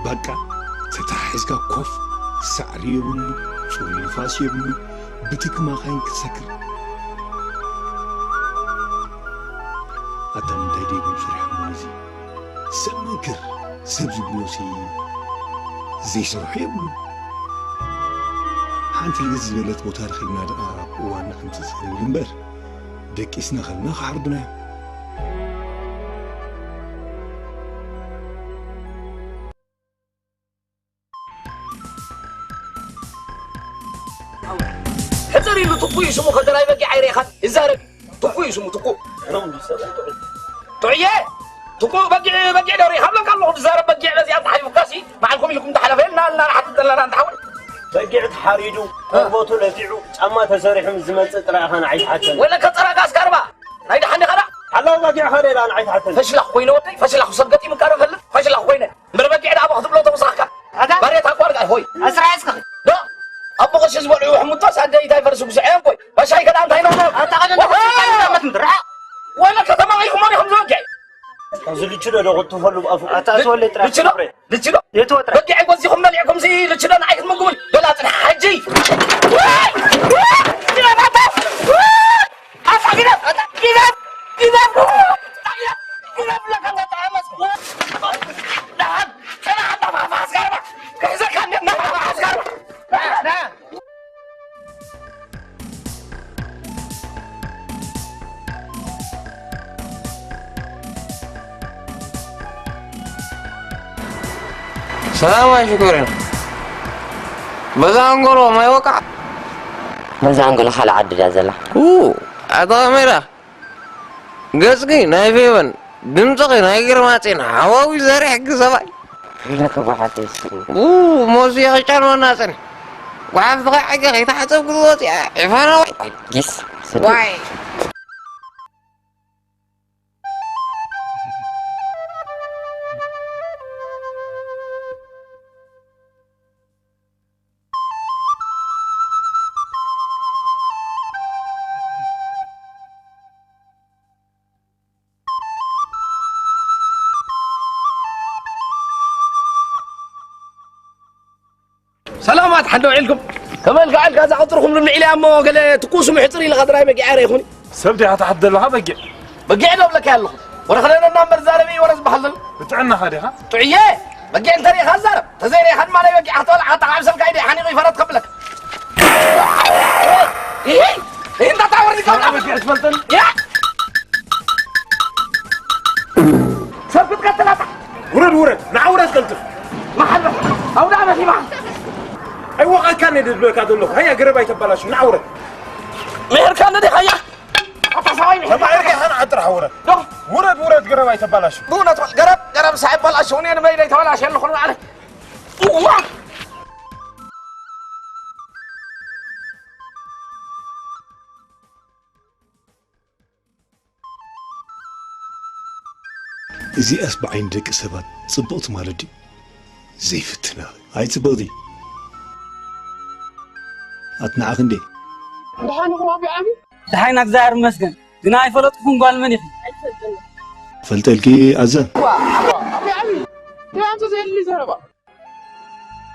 በቃ ተታሒዝካ ኮፍ ሳዕሪ የብሉ ፅሩይ ንፋስ የብሉ ብትኪ ማኻይን ክትሰክር ኣታ ምንታይ ደይቦም ሰሪሖም እዚ ሰብ መንክር ሰብ ዝብሎሲ ዘይሰርሖ የብሉ። ሓንቲ ልግስ ዝበለት ቦታ ረኺብና ደኣ እዋን ንክምፅእ ዝኽእል እምበር፣ ደቂስና ከልና ክሓርዱና እዮም። ሕፅር ኢሉ ትኩ እዩ ስሙ። ከገራይ በጊዕ ኣይረኢኻን? ይዛረብ። ትኩ እዩ ስሙ፣ ትኩ። ጥዑየ፣ ትኩ በጊዕ፣ በጊዕ ዶ ርኢኻ? እብለካ ኣለኹ፣ ዝዛረብ በጊዕ በዚኣ ተሓሊፉካሲ፣ ንዓልኩም ኢልኩም ተሓለፈ ኢልና፣ ኢልና ንሓትት ዘለና እንተሓወይ። በጊዕ ተሓሪዱ፣ ቆርበቱ ለፊዑ፣ ጫማ ተሰሪሑ ምስ ዝመጽእ ጥራይ ኢኻ ንዓይ ትሓተኒ። ወለ ከጸረጋ እስከ ኣርባ፣ ናይ ደሓን ዲኻ ደኣ? ሓላው በጊዕ ኸደ ኢላ ንዓይ ትሓተኒ። ፈሽላኽ ኮይነ ወደይ፣ ፈሽላኽ ሰብ ገጢሙካ ዶ ፈልጥ? ፈሽላኽ ኮይነ። እምበር በጊዕ ደኣ ክትብሎ ተወሳኽካ። ኣታ? ባርያ ታቋርቃ ሆይ። ኣስራ እስከ። ዶ? ኣቦ ቀሺ ዝበልዑ ሕሙቶ ሳደይ እንታይ ፈርሱ ግስዐ እኮይ። ባሻይ ከዳ እንታይ ነው? ኣታ ቀደም ወሃ! ተፈርሱ እንታይ ነው? ምድራ? ወለ ከተማ ወይ ኩማን ይኹም ዝበጊዕ። እዚ ልችዶ ዶ ክትፈሉ ብኣፉ? ኣታ ተወለ ጥራሕ ልችዶ? ፍሬ። ልችዶ? የት ወጥረ? በጊዕ ጎዚኹም በሊዕኩም ሲ ልችዶ ንዓይ ክትምግቡን? ገላ ጽንሓ ሕጂ። ወይ! ወይ! ሰላም ኣይሽኮርን። በዛ ኣንጎሎ ማይ ወቃዕ። በዛ ኣንጎሎ ካልእ ዓዲ ድያ ዘላ? ኡ፣ ኣታ ካሜራ። ገጽኪ ናይ ፌበን፣ ድምጽኺ ናይ ግርማጼን፣ ሓዋዊ ዘሪሕኪ ሰብኣይ። ኢለካ ጓሓተይ እስኪ። ኡ፣ ሞዚ የኽጨልወና ጽንሕ። ጓሓፍኺ ዓገ ከይተሓጸብኪ ዝወጽኣ ዒፋናዊ። ጊስ፣ ስድሪ። ዋይ። ሰላማት፣ ሓንደ ውዒልኩም። ከመልካ ዓልካ እዛ ቁፅርኹም ልምዒ ኢለ እሞ ገለ ትኩስ ምሕፅር ኢለ ከድራይ በጊዕ ኣይረ ይኹን። ሰብ ዲኻ ትሓት ዘለኻ በጊዕ? በጊዕ ዶ እብለካ ኣለኹ? ወረ ክለለና እምበር ዛረቢ ወረ ዝበሃል ዘሎ። ብጥዕናኻ ዲኻ? ጥዑየ፣ በጊዕ እንተሪኢኻ ዛረብ። ተዘይሪኢኻ ድማ ናይ በጊዕ ክትበልዓ ኣተዓብሰልካ ኢደ ሓኒቑ ይፈረት ከብለካ። ይሄ፣ ይሄ እንዳታወርድ ይከብዳ። በጊዕ ትፈልጠኒ? ያ! ሰብ ክትቀትል ኣታ። ውረድ፣ ውረድ። ንዓ ውረድ ቀልጥፍ። መሓል በል። ኣውዳ በል ይበሃል። ኣይወቐካን እየ ዝብለካ ዘለኹ። ሃያ ገረብ ኣይተባላሹ። ንዓ ውረድ። ምሄርካኒ ዲኻ? ሃያ። ኣታ ሰብኣይ ምሄር። ተማሂርካ ኢኻ ንዓ ጥራሕ ውረድ። ዶ? ውረድ፣ ውረድ፣ ገረብ ኣይተባላሹ። ብእውነት በል፣ ገረብ፣ ገረብ ሳይ በላሽው፣ እኔ ንበይነይ ተበላሽየ ኣለኹ ንባዕለይ። እዋ! እዚኣስ ብዓይኒ ደቂ ሰባት ጽብቕቲ ማለት ድዩ? ዘይፍትና። ኣይ ጽብቕቲ። ኣትናዓኽ እንዴ? ደሓን ኢኹም ኣቢ ዓቢ? ደሓን እግዚኣብሔር ይመስገን። ግና ኣይፈለጥኩን ጓል መን ኢኺ? ፈልጠልኪ ኣዘ? ዋ፣ ኣቢ ዓቢ። ደሓን ተዘይልኒ ዘረባ።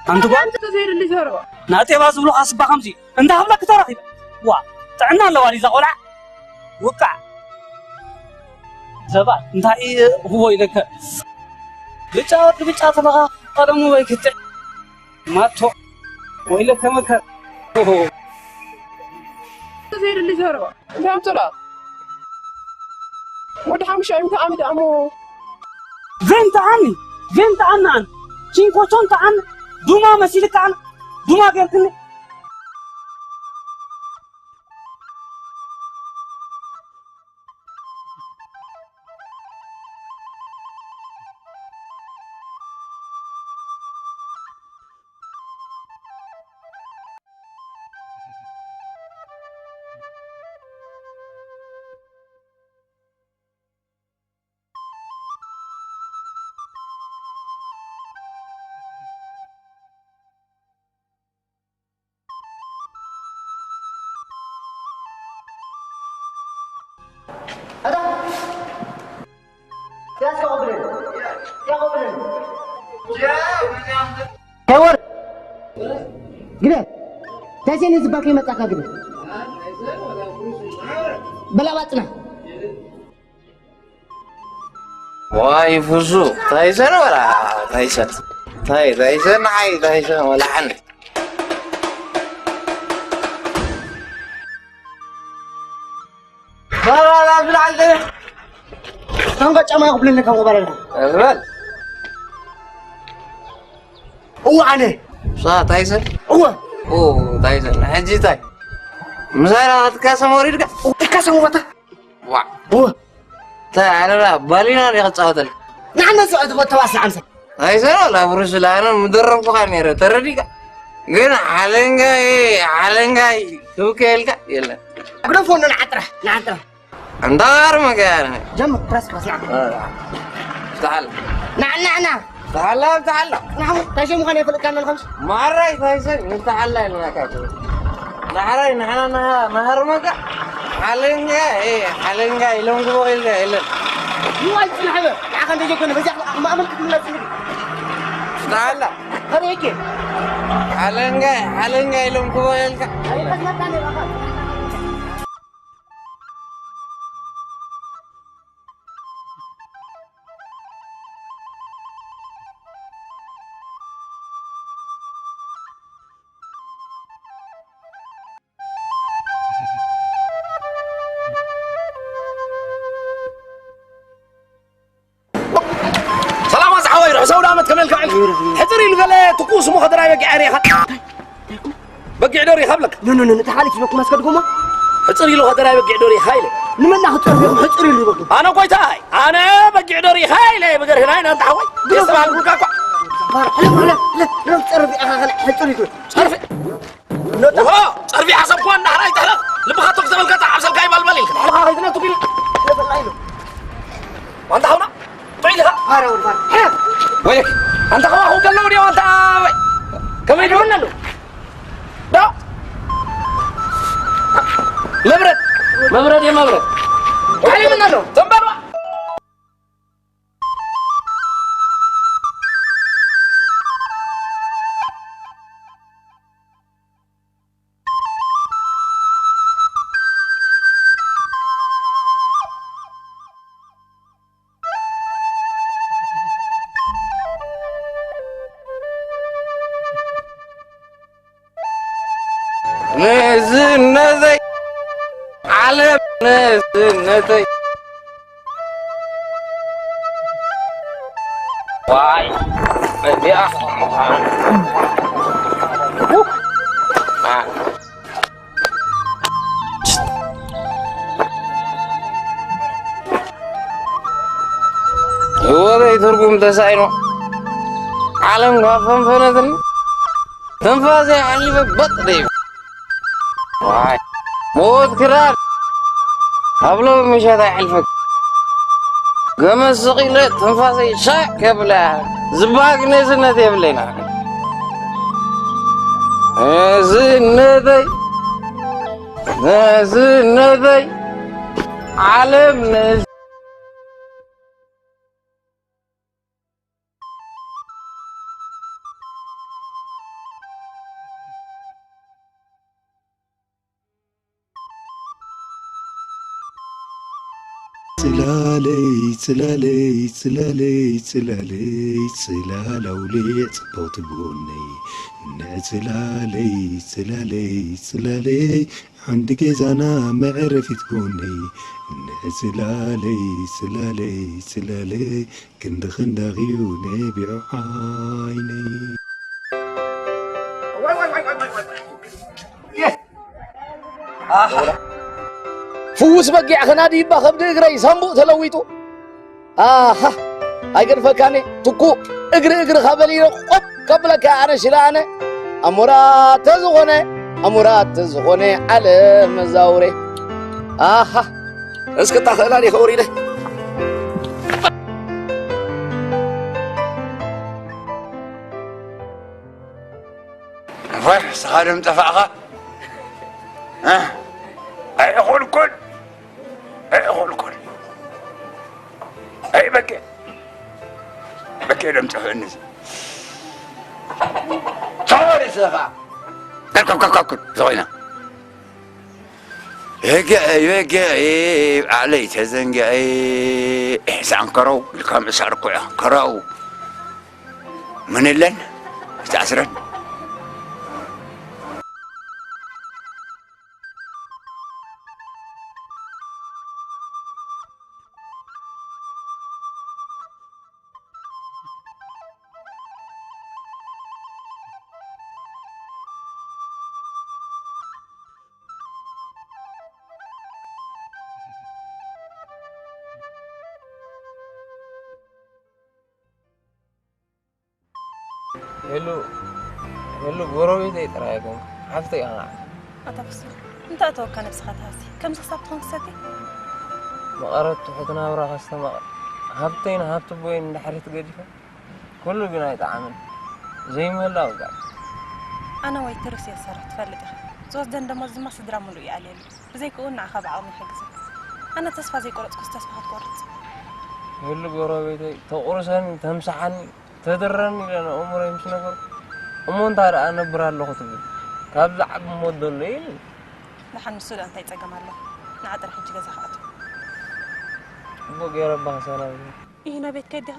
ኣንቲ ጓል? ኣንተ ዘይድሊ ዘረባ። ናጤባ ዝብሉኻ ስባ ከምዚ እንዳ ሃብለኪ ተረኺበ። ዋ፣ ጥዕና ኣለዋ ድዩ እዛ ቆልዓ? ውቃዕ። ሰባት እንታይ ህቦ ኢለከ? ብጫ ወዲ ብጫ ተለኻ ቀደሙ ወይ ክትዕ። ማቶ ወይለከ መከር። ኦሆ። ዘይድሊ ዘረባ። እንታይ ኣምፅላ? ወዲ ሓሙሻ እንታይ ዓሚ ደኣሞ? ቬንታ ዓሚ፣ ቬንታ ዓሚ ኣን። ቺንኮ ቾንታ ኣን። ዱማ መሲልካ ኣን። ዱማ ገርክኒ። ኣታ! ያዝ፣ ያቆብልን። ያቆብልን። ሄወር! ግደ! ተሴን ዝበልከ ይመጻካ ግደ! በላባ ጽና! ዋይ ፍሱ ታይሰን ወላ ታይሰን ታይ ታይሰን ሓይ ታይሰን ወላ ሓን ባላ ብላል ታንጋ ጫማ ክብለኒ ካብ ባላ ዝበል እዋ ኣነ ሳ ታይሰን እዋ ኦ ታይሰን ሕጂ ታይ ምሳራ ክትካሰም ወሪድካ ትካሰሙ ባታ ዋ እዋ ታይ ኣረራ ባሊና ዲኻ ትጻወተል ንዓና ዝዕድ ተባስ ንዓምሰ ኣይሰራ ላብሩስ ላነ ምደረምኩኻ ነረ ተረዲካ ግን ሓለንጋይ ሓለንጋይ ክብከየልካ የለን ግደፎ ንዓጥራሕ ንዓጥራሕ እንዳር መጋነ ጀምር ፕረስ ፕረስ ንዓ ተዓል ንዓ ንዓ ንዓ ተዓላ ተዓላ ንዓ ታሸሙ ኻነ ይፈልጥካ ኣለና ኸምስ ማራይ ታይሰን ንተዓላ ኢልናካ ናሕራይ ንሕና ናሃር መጋ ሓለንጋ ሓለንጋ ኢሎም ግቦ ኢልካ የለን ይዋይ ጽንሐበ ንዓኻ እንደ ጀኮነ በዚያ ማእመን ክትምለስ ተዓላ ኸረየኬ ሓለንጋ ሓለንጋ ኢሎም ግቦ ኢልካ ሰላም ኣዚ ሓወይ ርሑስ ኣውደ ዓመት ከመይ ኢልካ ውዒልካ? ሕጽር ኢሉ ገለ ትኩስ እሞ ከደራይ በጊዕ ሪኢኻ በጊዕ ዶ ሪኢኻ ብለካ? ኖ ኖ ኖ ተሓሊፍ ኢልኩም ኣስከድኩሞ ሕጽር ኢሉ ከደራይ በጊዕ ዶ ሪኢኻ ኢለ ንመና ክጸርፍ ኢኹም ሕጽር ኢሉ ይበኩም ኣነ ጎይታይ ኣነ በጊዕ ዶ ሪኢኻ ኢለ ብገርህና ኢና እንተ ሓወይ የስተባህልኩልካ እኳ ሕለፍ ሕለፍ ሕለፍ ሕለፍ ጸርፍ ኢኻ ኸነ ሕጽር ኢሉ ጸርፍ ውሆ ጸርፊ ሓሰብኩዋ እንዳሕራይ ትሕለፍ ልብኻ ቶክ ዘበልካ ተዓብሰልካ ይባልበል ኢልካ ሕለፍ ኸይትነቱ ቢል ሕለፍ ኢሉ ኣንታ ሓውና ጥዑይ ኢኻ ፋራ ወዲ ፋራ ሕለፍ ወይክ ኣንታ ከማኹም ከለዉ ድዮም ኣንታ ወይ ከመይ ድውን ኣለዉ ዶ መብረድ መብረድ እየ መብረድ ዓሊምና ኣሎ ተንበርዋ ንእዝነተይ ዓለም ንእዝነተይ ዋይ እዚኣ ህይወተይ ትርጉም ተሳኢኑ ዓለም ካብ ፈንፈነትኒ ትንፋሰይ ዓሊበ በጥ ደይቡ ዋይ ሞት ክራር ኣብ ሎሚ ምሸት ኣይሕልፈክ ገመድ ስቕ ኢለ ትንፋሰይ ሻዕ ከብላ ዝበሃል ንእስነት የብለይን ኣነ ንእስነተይ ንእስነተይ ዓለም ንእስ ጽላለይ ጽላለይ ጽላለይ ጽላለይ ጽላል ኣውሊዕ ጽብቕቲ ጎነይ ንዕጽላለይ ጽላለይ ጽላለይ ዓንዲ ገዛና መዕረፊት ጎነይ ንዕጽላለይ ጽላለይ ጽላለይ ክንዲ ክንዳኺዩ ነቢዑ ዓይነይ ፍውስ በጊዕ ኸናዲ ይባ ከብዲ እግረይ ሳምቡእ ተለዊጡ ኣሃ ኣይገድፈካኒ ትኩ እግሪ እግርኻ በሊለ ቆብ ከብለካ ኣነ ሽለ ኣነ ኣሞራ ተዝኾነ ኣሞራ ተዝኾነ ዓለም መዛውሬ ኣሃ እስክታ ኽእላ ዲኸ ወሪደ ኣፋሽ ስኻ ደም ጠፋእኻ ኣይእኹልኩን ኣይእኹልኩን ኣይ በቄ በቄ ደም ጠፍእኒ ተወሪ ስኻ ከብከብከብከብኩን ዝኾይና በጊዐይ በጊዐይ ባዕለይ ተዘንጊዐ። ሳንከረው ኢልካ ምእሳር እኮ እያ። ከረው ምን የለን ዝተኣስረን። ሄሉ ሄሉ ጎረቤተይ ጥራይ ኣይኮንኩ ሓፍተይ ኢኻ። ኣታ ፍሱ እንታይ ኣተወካ ነብስኻ ትሃሲ ከምዚ ክሳብ ትኾን ክሰቲ። መቐረት ትሑት ናብራ ከስተማቕር ሃብተይን ሃብቲ ቦይን እንድሕሪ ትገዲፈ ኩሉ ግን ኣይጠዓምን። ዘይምህላው ጋር ኣነ ወይ ትርስ እየ ዝሰርሕ ትፈልጥ ኢኻ። ዝወስደን ደሞዝ ድማ ስድራ ሙሉእ ይኣልየሉ። ብዘይክኡ ንዓኻ ብዓቕሚ ይሕግዘ። ኣነ ተስፋ ዘይቆረጽኩስ ተስፋ ክትቆርጽ። ሄሉ ጎረቤተይ ተቑርሰኒ ተምሳሓኒ ተድረኒ ኢለ ንኣእምሮይ ምስ ነገርኩ እሞ እንታይ ደኣ እነብር ኣለኹ ትብል ካብዚ ዓቢ ሞት ዘሎ ኢል። ደሓን ንሱ ደኣ እንታይ ጸገም ኣለዎ። ንዓ ጥራሕ ሕጂ ገዛ ክኣቱ። ጽቡቕ ገይረ እባ ክሰናብት። ኢሂ ናብ ቤት ከይድ ዲኻ?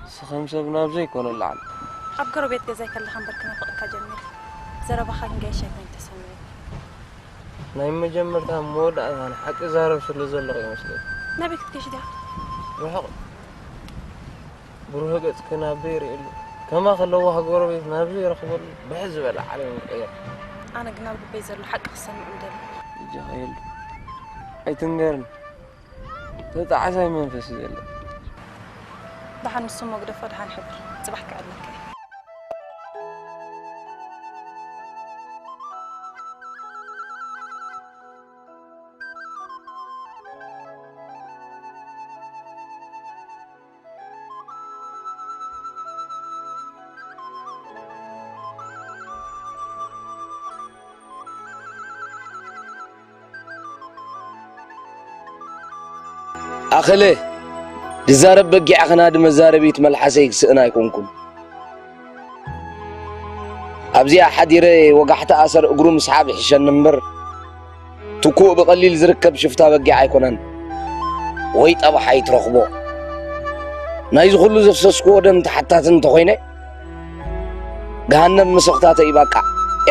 ንስኺ ከም ሰብ ናብ ዘይኮነ ለዓል። ኣብ ጎረቤት ገዛይ ከለኻ እምበር ክናፍቐካ ጀሚረ። ዘረባኻ ግን ገይሽ ኣይኮይን ተሰሚዑኒ። ናይ መጀመርታ መወዳእታን ሓቂ ዛረብ ስለ ዘለኹ ይመስለኒ። ናበይ ክትገይሽ ዲኻ? ርሑቕ ብሩህ ገጽኪ ናበይ ይርእየሉ። ከማኺ ለዋህ ጎረቤት ናብ ዘይረኽበሉ ብሕሕ ዝበለ ዓለም ይቕየር። ኣነ ግን ኣብ ልበይ ዘሎ ሓቂ ክሰምዕ ምደሊ። እጃኺ የሉ ኣይትንገርኒ። ተጣዓሳይ መንፈስ እዩ ዘሎ። ደሓን ንሱ እሞ ግደፎ ደሓን ሕብር ጽባሕ ክዕለካ እየ። ኣኸለ ድዛረብ በጊዕ ኣኸናዲ መዛረቢት መልሓሰይ ክስእን ኣይኮንኩን። ኣብዚኣ ሓዲረ ወጋሕታ ኣሰር እግሩ ምስሓብ ይሕሸኒ እምበር ትኩእ ብቐሊል ዝርከብ ሽፍታ በጊዕ ኣይኮነን። ወይ ጠባሓ ይትረኽቦ። ናይዚ ኩሉ ዘፍሰስክዎ ደም ተሓታቲ እንተኾይነ ገሃነም ምሰኽታተ ይባቃ።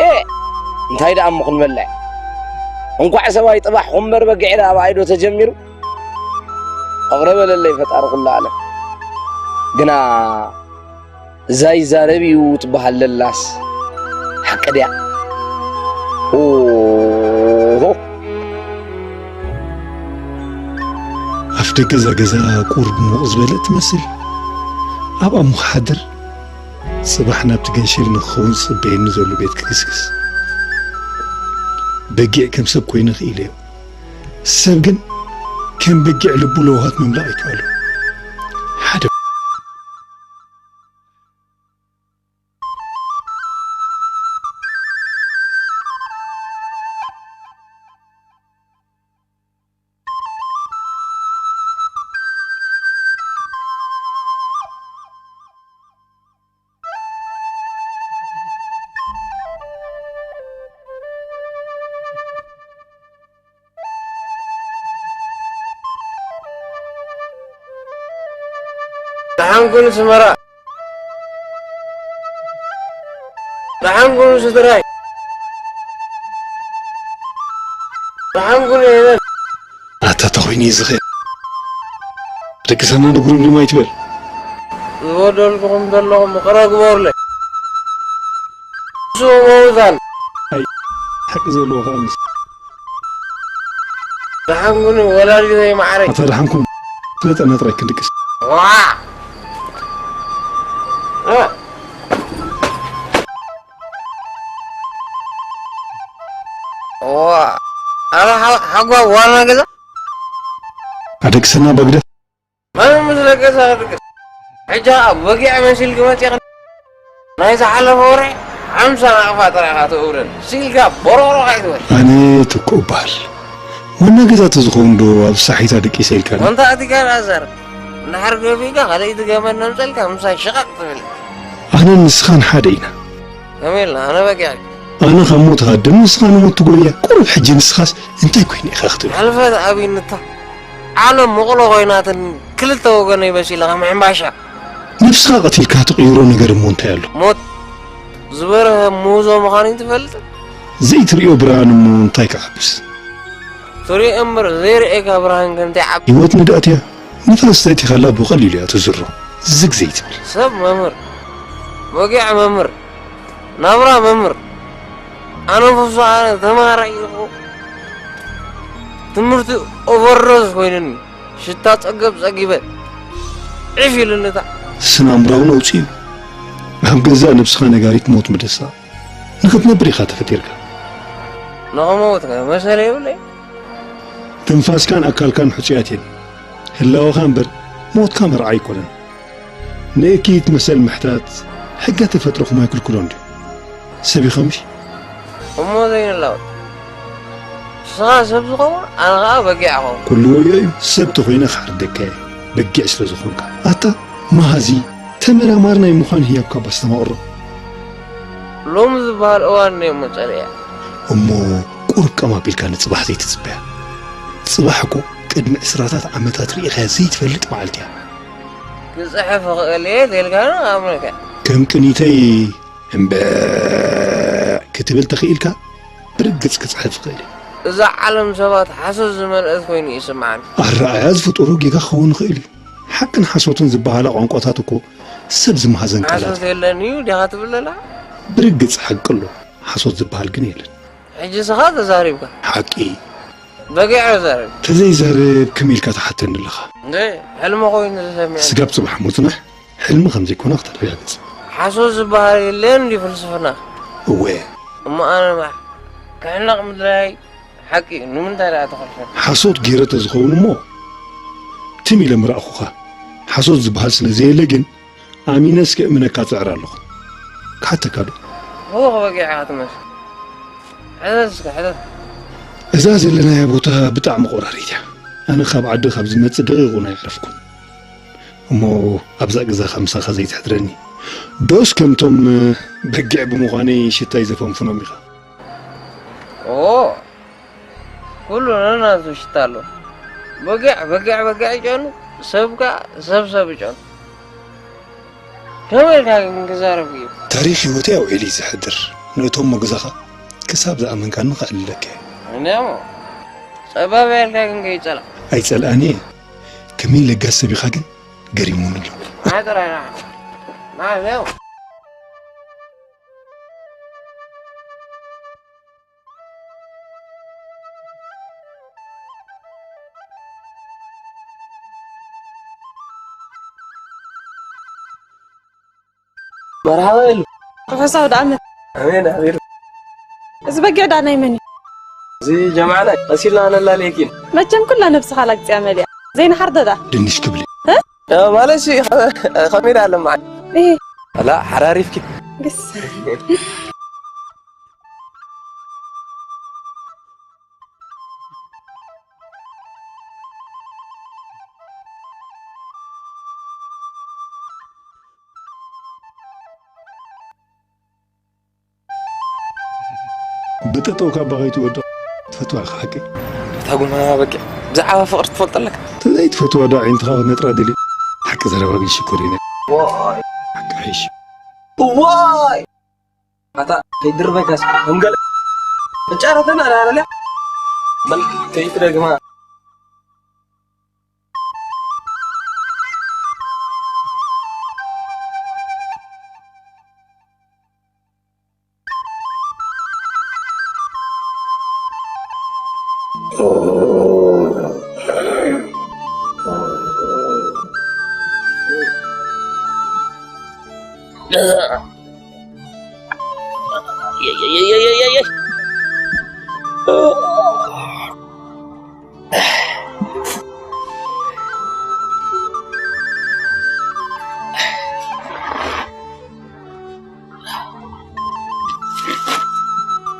ኤ እንታይ ደኣ እሞ ክንበልዕ። እንኳዕ ሰብኣይ ጥባሕ ኹምበር በጊዕ ደኣ ብኣይ ዶ ተጀሚሩ? እቕረ በለለይ ፈጣሪ ኩሉ ዓለም። ግና እዛ ይዛረብ እዩ ትበሃል ለላስ ሓቂ ድያ? ኦሆ! ኣፍ ደገ እዛ ገዛ ቁሩብ ሞቕ ዝበለት ትመስል። ኣብኣ እሞ ክሓድር፣ ጽባሕ ናብቲ ገንሸል ንክኸውን ዝጽበየኒ ዘሎ ቤት ክግስግስ። በጊዕ ከም ሰብ ኮይነ ክኢለዮ። ሰብ ግን ከም በጊዕ ልቡ ለዋሃት ምምላቕ ኣይከኣሎን። ሓደ ደሓን ኩኑ ስመራ። ደሓን ኩኑ ስድራይ። ደሓን ኩኑ የለን። ኣታ ተኾይኑ እዩ ዝኽእል። ደቂ ሰና ንጉሩም ድማ ይትበል። ዝበደልኩኹም ዘለኹም ይቕረ ግበሩለይ። ንሱ ምውታን። ኣይ ሓቂ ዘለዎ ከዓ ምስ ደሓንኩኒ ወላዲተይ ማዕረይ። ኣታ ደሓንኩም ስለጠና ጥራይ ክንድቅስ። ዋ ዋ ኣረ ሓጓ ዋና ገዛ ኣደቅሰና በግደፍ መን ምስ ደቀሰ ክድቅስ? ሕጂ ኸኣ በጊዕ መሲልኪ መጺኺ ናይ ዝሓለፈ ወርሒ ሓምሳ ናቕፋ ጥራይ ኢኻ ተእውረኒ። ሲልካ ቦሮቕሮቕ ኣይትበል። ኣነ ትኩእ እበሃል። ዋና ገዛ ተዝኸውን ዶ ኣብ ሳሒታ ደቂሰ ኢልካኒ? ኣንታ ኣቲካ ኣልኣዛር፣ እንድሕር ገፊእካ ካልኣይቲ ገመድ ነምጸልካ ምሳይ ሽቓቕ ትብል። ኣነን ንስኻን ሓደ ኢና። ከመይ ኢልና? ኣነ በጊዕ ኣነ ካብ ሞት ሃድም፣ ንስኻ ንሞት ትጎያ። ቁሩብ ሕጂ ንስኻስ እንታይ ኮይነ ኢኻ ክትብል? ሕልፈት ኣብይንታ ዓለም መቕሎ ኮይናትን ክልተ ወገነይ በሲለ ከም ሕምባሻ። ነብስኻ ቀቲልካ ትቕይሮ ነገር እሞ እንታይ ኣሎ? ሞት ዝበርሀ ምህዞ ምዃኑ ትፈልጥ? ዘይትርእዮ ብርሃን እሞ እንታይ ክዓብስ? ትርእዮ እምበር ዘይርእየካ ብርሃን ከ እንታይ ዓቢ? ህይወት ንድኣት እያ። ንፋስ ተእቲኻላ ብቐሊሉ እያ ትዝሮ። ዝግ ዘይትብል። ሰብ መምህር፣ በጊዕ መምህር፣ ናብራ መምህር። ኣነ ፍሱ ኣነ ተማሃራይ ኢኹ። ትምህርቲ ኦቨርዶዝ ኮይኑኒ። ሽታ ጸገብ ጸጊበ። ዒፍ ኢሉኒ እታ። ስነ ኣእምራዊ ነውጺ እዩ። ኣብ ገዛእ ነብስኻ ነጋሪት ሞት ምድሳ። ንኽትነብር ኢኻ ተፈጢርካ። ንኽመውት ከ መሰል የብለይ። ትንፋስካን ኣካልካን ሕጹያት እየን። ህላወኻ እምበር ሞትካ መርዓ ኣይኮነን። ንእኪት መሰል ምሕታት ሕገ ተፈጥሮኹም ኣይክልክሎን ድዩ? ሰብ ኢኻ ምሽ? እሞ ዘይንላወጥ። ንስኻ ሰብ ዝኸውን፣ ኣነ ኸኣ በጊዕ እኸውን። ኩሉ ወዮ እዩ። ሰብ ተኾይነ ክሓርደካ እየ፣ በጊዕ ስለ ዝኾንካ። ኣታ መሃዚ፣ ተመራማሪ ናይ ምዃን ህያብካ ባስተማቕሮ። ሎሚ ዝበሃል እዋን እኒኦ እሞ ጸሊኣ። እሞ ቁሩብ ቀም ኣቢልካ ንጽባሕ ዘይትጽበያ። ጽባሕ እኮ ቅድሚ ዕስራታት ዓመታት ርኢኻያ ዘይትፈልጥ መዓልቲ እያ። ክጽሕፍ እኽእል እየ ተልካኒ ኣምነካ። ከም ቅኒተይ እምበዕ ክትብል ተኽኢልካ ብርግጽ ክጽሕፍ እኽእል እየ። እዛ ዓለም ሰባት ሓሶት ዝመልአት ኮይኑ ይስምዓኒ። ኣረኣእያ ዝፍጡሩ ጌጋ ክኸውን ይኽእል እዩ። ሓቅን ሓሶትን ዝበሃላ ቋንቋታት እኮ ሰብ ዝመሃዘን ቃላት ሓሶት እዩ። የለን እዩ ዲኻ ትብል ዘላ? ብርግጽ ሓቂ ኣሎ፣ ሓሶት ዝበሃል ግን የለን። ሕጂ ስኻ ተዛሪብካ። ሓቂ። በጊዕ ዛረብ። ተዘይዛረብ ከመይ ኢልካ ትሓተኒ ኣለኻ? እንደ ሕልሚ ኮይኑ ተሰሚዑ። ስጋብ ጽባሕ ምጽናሕ ሕልሚ ከም ዘይኮነ ክተረጋግጽ። ሓሶት ዝበሃል የለን ድዩ ፍልስፍና? እወ። እሞ ኣነ ማሕ ክሕነቕ ምድላይ ሓቂ እዩ። ንምንታይ ደኣ ተኸልፈል? ሓሶት ገይረ ተዝኸውን እሞ ትም ኢለ ምረኣኹኻ። ሓሶት ዝበሃል ስለ ዘየለ ግን ኣሚነ እስከ እምነካ ጽዕር ኣለኹ። ክሓተካ ዶ? እወ፣ በጊዕ ኢኻ ትመስል። ሕተት እስከ፣ ሕተት። እዛ ዘለናያ ቦታ ብጣዕሚ ቆራሪት እያ። ኣነ ካብ ዓዲ ካብ ዝመጽእ ደቂቕ እውን ኣይዓረፍኩን። እሞ ኣብዛ ገዛኻ ምሳኻ ዘይትሕድረኒ? ዶስ ከምቶም በጊዕ ብምዃነይ ሽታይ ዘፈንፍኖም ኢኻ? ኦ፣ ኩሉ ነናቱ ሽታ ኣለዎ። በጊዕ፣ በጊዕ፣ በጊዕ ይጨኑ፣ ሰብ ከኣ ሰብ፣ ሰብ ይጨኑ። ከመይ ኢልካ ግን ክዛረብ እዩ? ታሪኽ ህይወተይ ኣውዒሉ እዩ ዝሕድር። ንእቶም መጉዛኻ ክሳብ ዝኣመንካኒ ከዕልለካ እየ። እንድያሞ፣ ጸባብ ያልካ ግን ከይጸላእ። ኣይጸልኣን እየ። ከመይ ለጋስ ሰብ ኢኻ ግን ገሪሙኒ ኣሎ። ንዓ ጥራይ ንዓ። ንዓ፣ እንድያሞ። መርሓባ የሉ። ርሑስ ኣውደ ዓመት። ኣሜን፣ ኣሜን። እዚ በጊዕ ዳ ናይ መን እዩ? እዚ ጀማዓና ቀሲልና ነላልየኪን። መቸም ኩላ ነብስኻ ላግጽያ መሊኣ። ዘይንሓርዶ ዳ? ድንሽ ክብሊ። እ? እ፣ ማለት ሲ፣ ከመይ ዳ ኣለማ? እ። ኣላ፣ ሓራሪፍኪ። ግስ። ብጠጠው ካብ ባኸይ ትወድቕ ትፈትዋ ኢኻ ሓቀይ? እታ ጎማ በቂ ብዛዕባ ፍቕሪ ትፈልጥ ኣለካ? ተዘይትፈትዋ ዶ ዓይንትኻ ክትነጥራ ደልዩ? ሓቂ ዘረባ ግን ሽኮር እዩ። ዋይ። ሓቂ ሒሽ። ዋይ! ኣታ ከይድርበካስ ከም ገለ መጫረተና ኣላረልያ በል ከይትደግማ።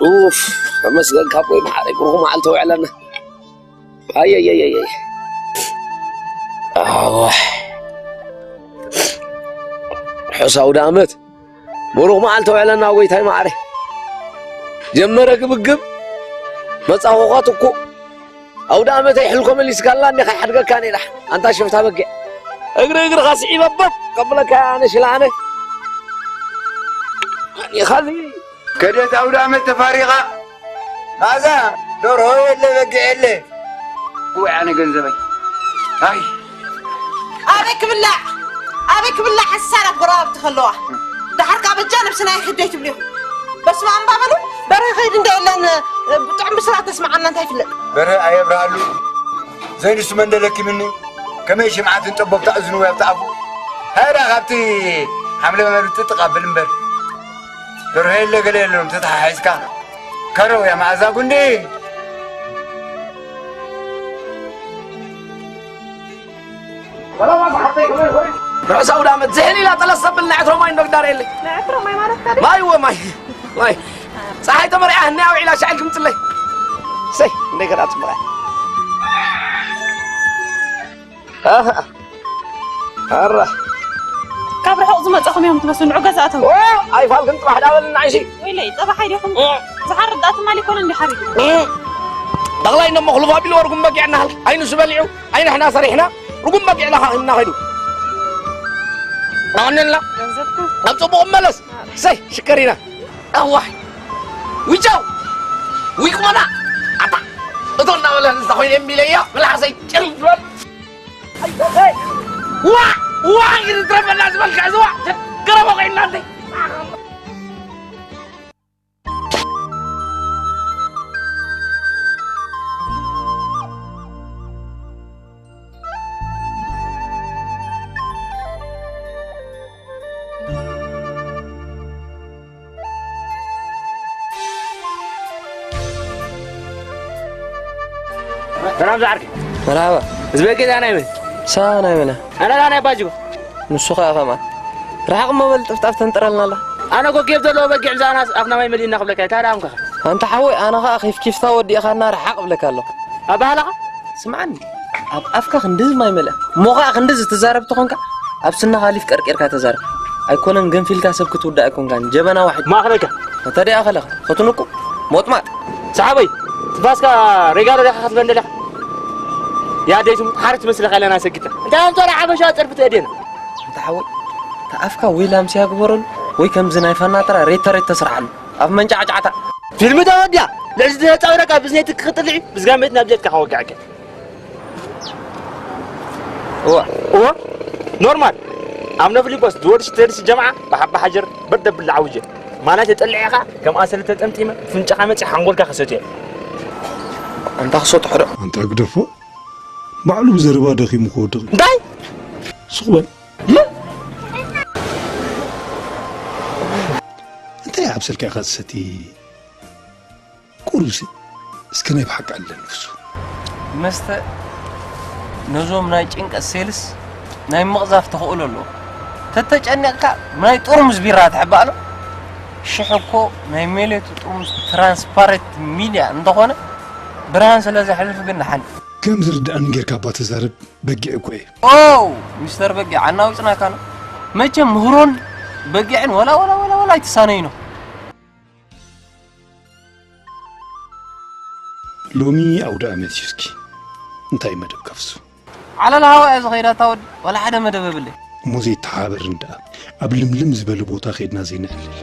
ኡፍ፣ ተመስገን ካቦይ መሓረይ፣ ብሩኽ መዓልቲ ውዕለና። ኣየየየየ። ኣዋይ። ርሑስ ኣውደ ዓመት። ብሩኽ መዓልቲ ውዕለና ጎይታይ መዓረይ። ጀመረ ግብግብ። መጻኹኻ ትኩ። ኣውደ ኣመተይ ሕልኮ መሊስካላ እንዲኻ ይሓድገካ ነይራ። ኣንታ ሽፍታ በጊዕ። እግሪ እግርኻ ስዒበ ቦብ ከብለካ ኣነ ሽላ ኣነ። ኣኒኻዚ። ከደት ኣውደ ኣመት ተፋሪቓ። ማዛ ደርሆ የለ በጊዕ የለ። ወይ ኣነ ገንዘበይ። ኣይ። ኣበይ ክብላዕ ኣበይ ክብላዕ ሓሳራት ጎረባብቲ ከለዋ። ደሓር ከኣ በጃ ነብስና ይሕደይ ትብሉ ኢኹም። በስመ ኣብ እባ በሉ። በርሀ ከይድ እንደ የለን ብጥዑም ብስራት ተስማዓና እንታይ ይፍለጥ። በርሀ ኣየብርሃሉ። ዘይንሱ መንደለኪምኒ። ከመይ ሽምዓትን ጠቦብ ተእዝንዎ ኣብቲ ኣፉ። ሃዳ ካብቲ ሓምለ መብልቲ ጥቃ ብል እምበር። ደርሆ የለ ገለ የለን ተተሓሒዝካ። ከረው እያ መኣዛ ጉንዲ። ርሑስ ኣውደ ዓመት። ዝሕል ኢላ ጠለስ ዘብል ናይ ዕትሮ ማይ እንዶ ግዳር የለይ። ናይ ዕትሮ ማይ ማለት ካደ? ማይ ወ ማይ። ማይ። ጸሓይ ተመሪዓ ህነ ኣውዒላ ሻዕል ክምጽለይ። ሰይ፣ እንደይ ገዳ ጽቡቕ። ኣሃ። ኣረ። ካብ ርሑቕ ዝመጻኹም እዮም ትመስሉ፣ ንዑ ገዛ ኣተው። ኦ፣ ኣይፋልክን ጥራሕ ዳበልና ዓይሺ። ወይለይ፣ ጸባሕ ኣይዲኹም? እ። ዝሓርድ ኣትማሊ ኮነ እንዲ ሓሪድ። እ። ጠቕላይ ነሞ ክልፋ ቢሉ ወርጉም በጊዕ እናሃል። ኣይንሱ በሊዑ፣ ኣይንሕና ሰሪሕና፣ ርጉም በጊዕ ላኻ እናኸዱ። ኣቐነልና። ገንዘብካ? ኣብ ጽቡቕ መለስ። ሰይ፣ ሽከሪና። ኣዋይ። ውጫው። ዊቁመና። ኣታ። እቶ እናበለ ንዝኾይነ እምቢለያ፣ መልሓሰይ ጭል ዝበል። ዋ! ዋ! ኢሉ ዝረፈና ዝበልካ ዝዋ! ገረቦ ኮይና እንዴ! ሰላም ዝዓርከይ። መርሓባ። እዚ ቤት ገዛ ናይ መን? ሳ ናይ መን? ኣነ ዳ ናይ ባጅጎ። ንሱ ኸኣ ኸማን። ርሓቕ እሞ በል ጥፍጣፍ ተንጥረልና ኣላ። ኣነ እኮ ኬፍ ዘለዎ በጊዕ ብዛዕባ ኣፍና ማይ መሊእና ክብለካ እየ። እንታይ ደኣ ኣምካኻ? ኣንታ ሓወይ፣ ኣነ ኸኣ ኬፍ ኬፍታ ወዲእኻና ርሓቕ እብለካ ኣለኹ። ኣበሃህላኻ? ስምዓኒ፣ ኣብ ኣፍካ ክንድዚ ማይ መልኣ፣ እሞ ኸኣ ክንድዚ ትዛረብ ተኾንካ፣ ኣብ ስንኻ ሊፍ ቀርቂርካ ተዛረብ። ኣይኮነን ገንፊልካ ሰብ ክትውዳእ ኣይኮንካን፣ ጀበና ዋሒድ። ማእኸለካ። እንተ ደኣ ኣኸለኻ፣ ኸትንቁ፣ ሞጥማጥ። ሰሓበይ፣ ትንፋስካ ሬጋ ዶ ዲኻ ክትበን ደሊኻ? ያ ደይትም፣ ሓርት መስለኻ ኣለና ሰጊጥና። እንታይ ኣምጾ ሓበሻ ጸርፊ ትእድየና? እንተ ሓወይ፣ እታ ኣፍካ ወይ ላምስያ ግበረሉ፣ ወይ ከምዚ ናይ ፋና ጥራ ሬተ ሬተ ስርሓሉ። ኣብ መንጫዕጫዕታ። ፊልም ተወዲኣ። ልዕሊ ዝተጻወረካ ብዝነይቲ ክጥልዒ፣ ብዝጋመት ናብ ጀትካ ከወግዐካ። እዋ። እዋ። ኖርማል። ኣምነ ፊሊጶስ፣ ዝወዲ ሽተርሲ ጀማዓ፣ ብሓባ ሓጀር፣ በርደ ብላዕ ውጀ። ማናት የጠልዕኻ፣ ከም ኣሰለ ተጠምጢመ፣ ፍንጫኻ መጺ ሓንጎልካ ከሰትዮ። ኣንታ ክሰትሖ ዶ? ኣንታ ግደፎ። ባዕሉ ብዘረባ ደኺሙ ክወድቕ። እንታይ? ሱቕ በል። እንታይ ኣብ ስልኪ ኢኻ ትሰቲ? ቁሩብሲ እስከ ናይ ብሓቂ ኣለ ንፍሱ። መስተ ነዞም ናይ ጭንቀት ሴልስ ናይ ምቕዛፍ ተኽእሎ ኣለዎ። ተተጨኒቕካ ናይ ጥርሙዝ ቢራ ትሕባእ ኣሎ። ሽሕ እኮ ናይ ሜሌቱ ጥርሙዝ ትራንስፓረንት ሚድያ እንተኾነ ብርሃን ስለ ዘሕልፍ ግን ንሓን። ከም ዝርድኣኒ ጌርካ እባ ተዛረብ፣ በጊዕ እኮ እየ። ኦ! ሚስተር በጊዕ፣ ኣናዊጽናካ ኣሎ። መቸም ምህሮን በጊዕን ወላ፣ ወላ፣ ወላ፣ ወላ ኣይትሳነዩን ኢኹም። ሎሚ ኣውደ ኣመት እዩ፣ እስኪ እንታይ መደብ ከፍሱ? ዓለል ሃዋ እያ ዝኸይዳ እታ ወዲ፣ ዋላ ሓደ መደብ የብለይ። እሞ ዘይተሓባበርን ደኣ፣ ኣብ ልምልም ዝበለ ቦታ ኸይድና ዘይነዕልል።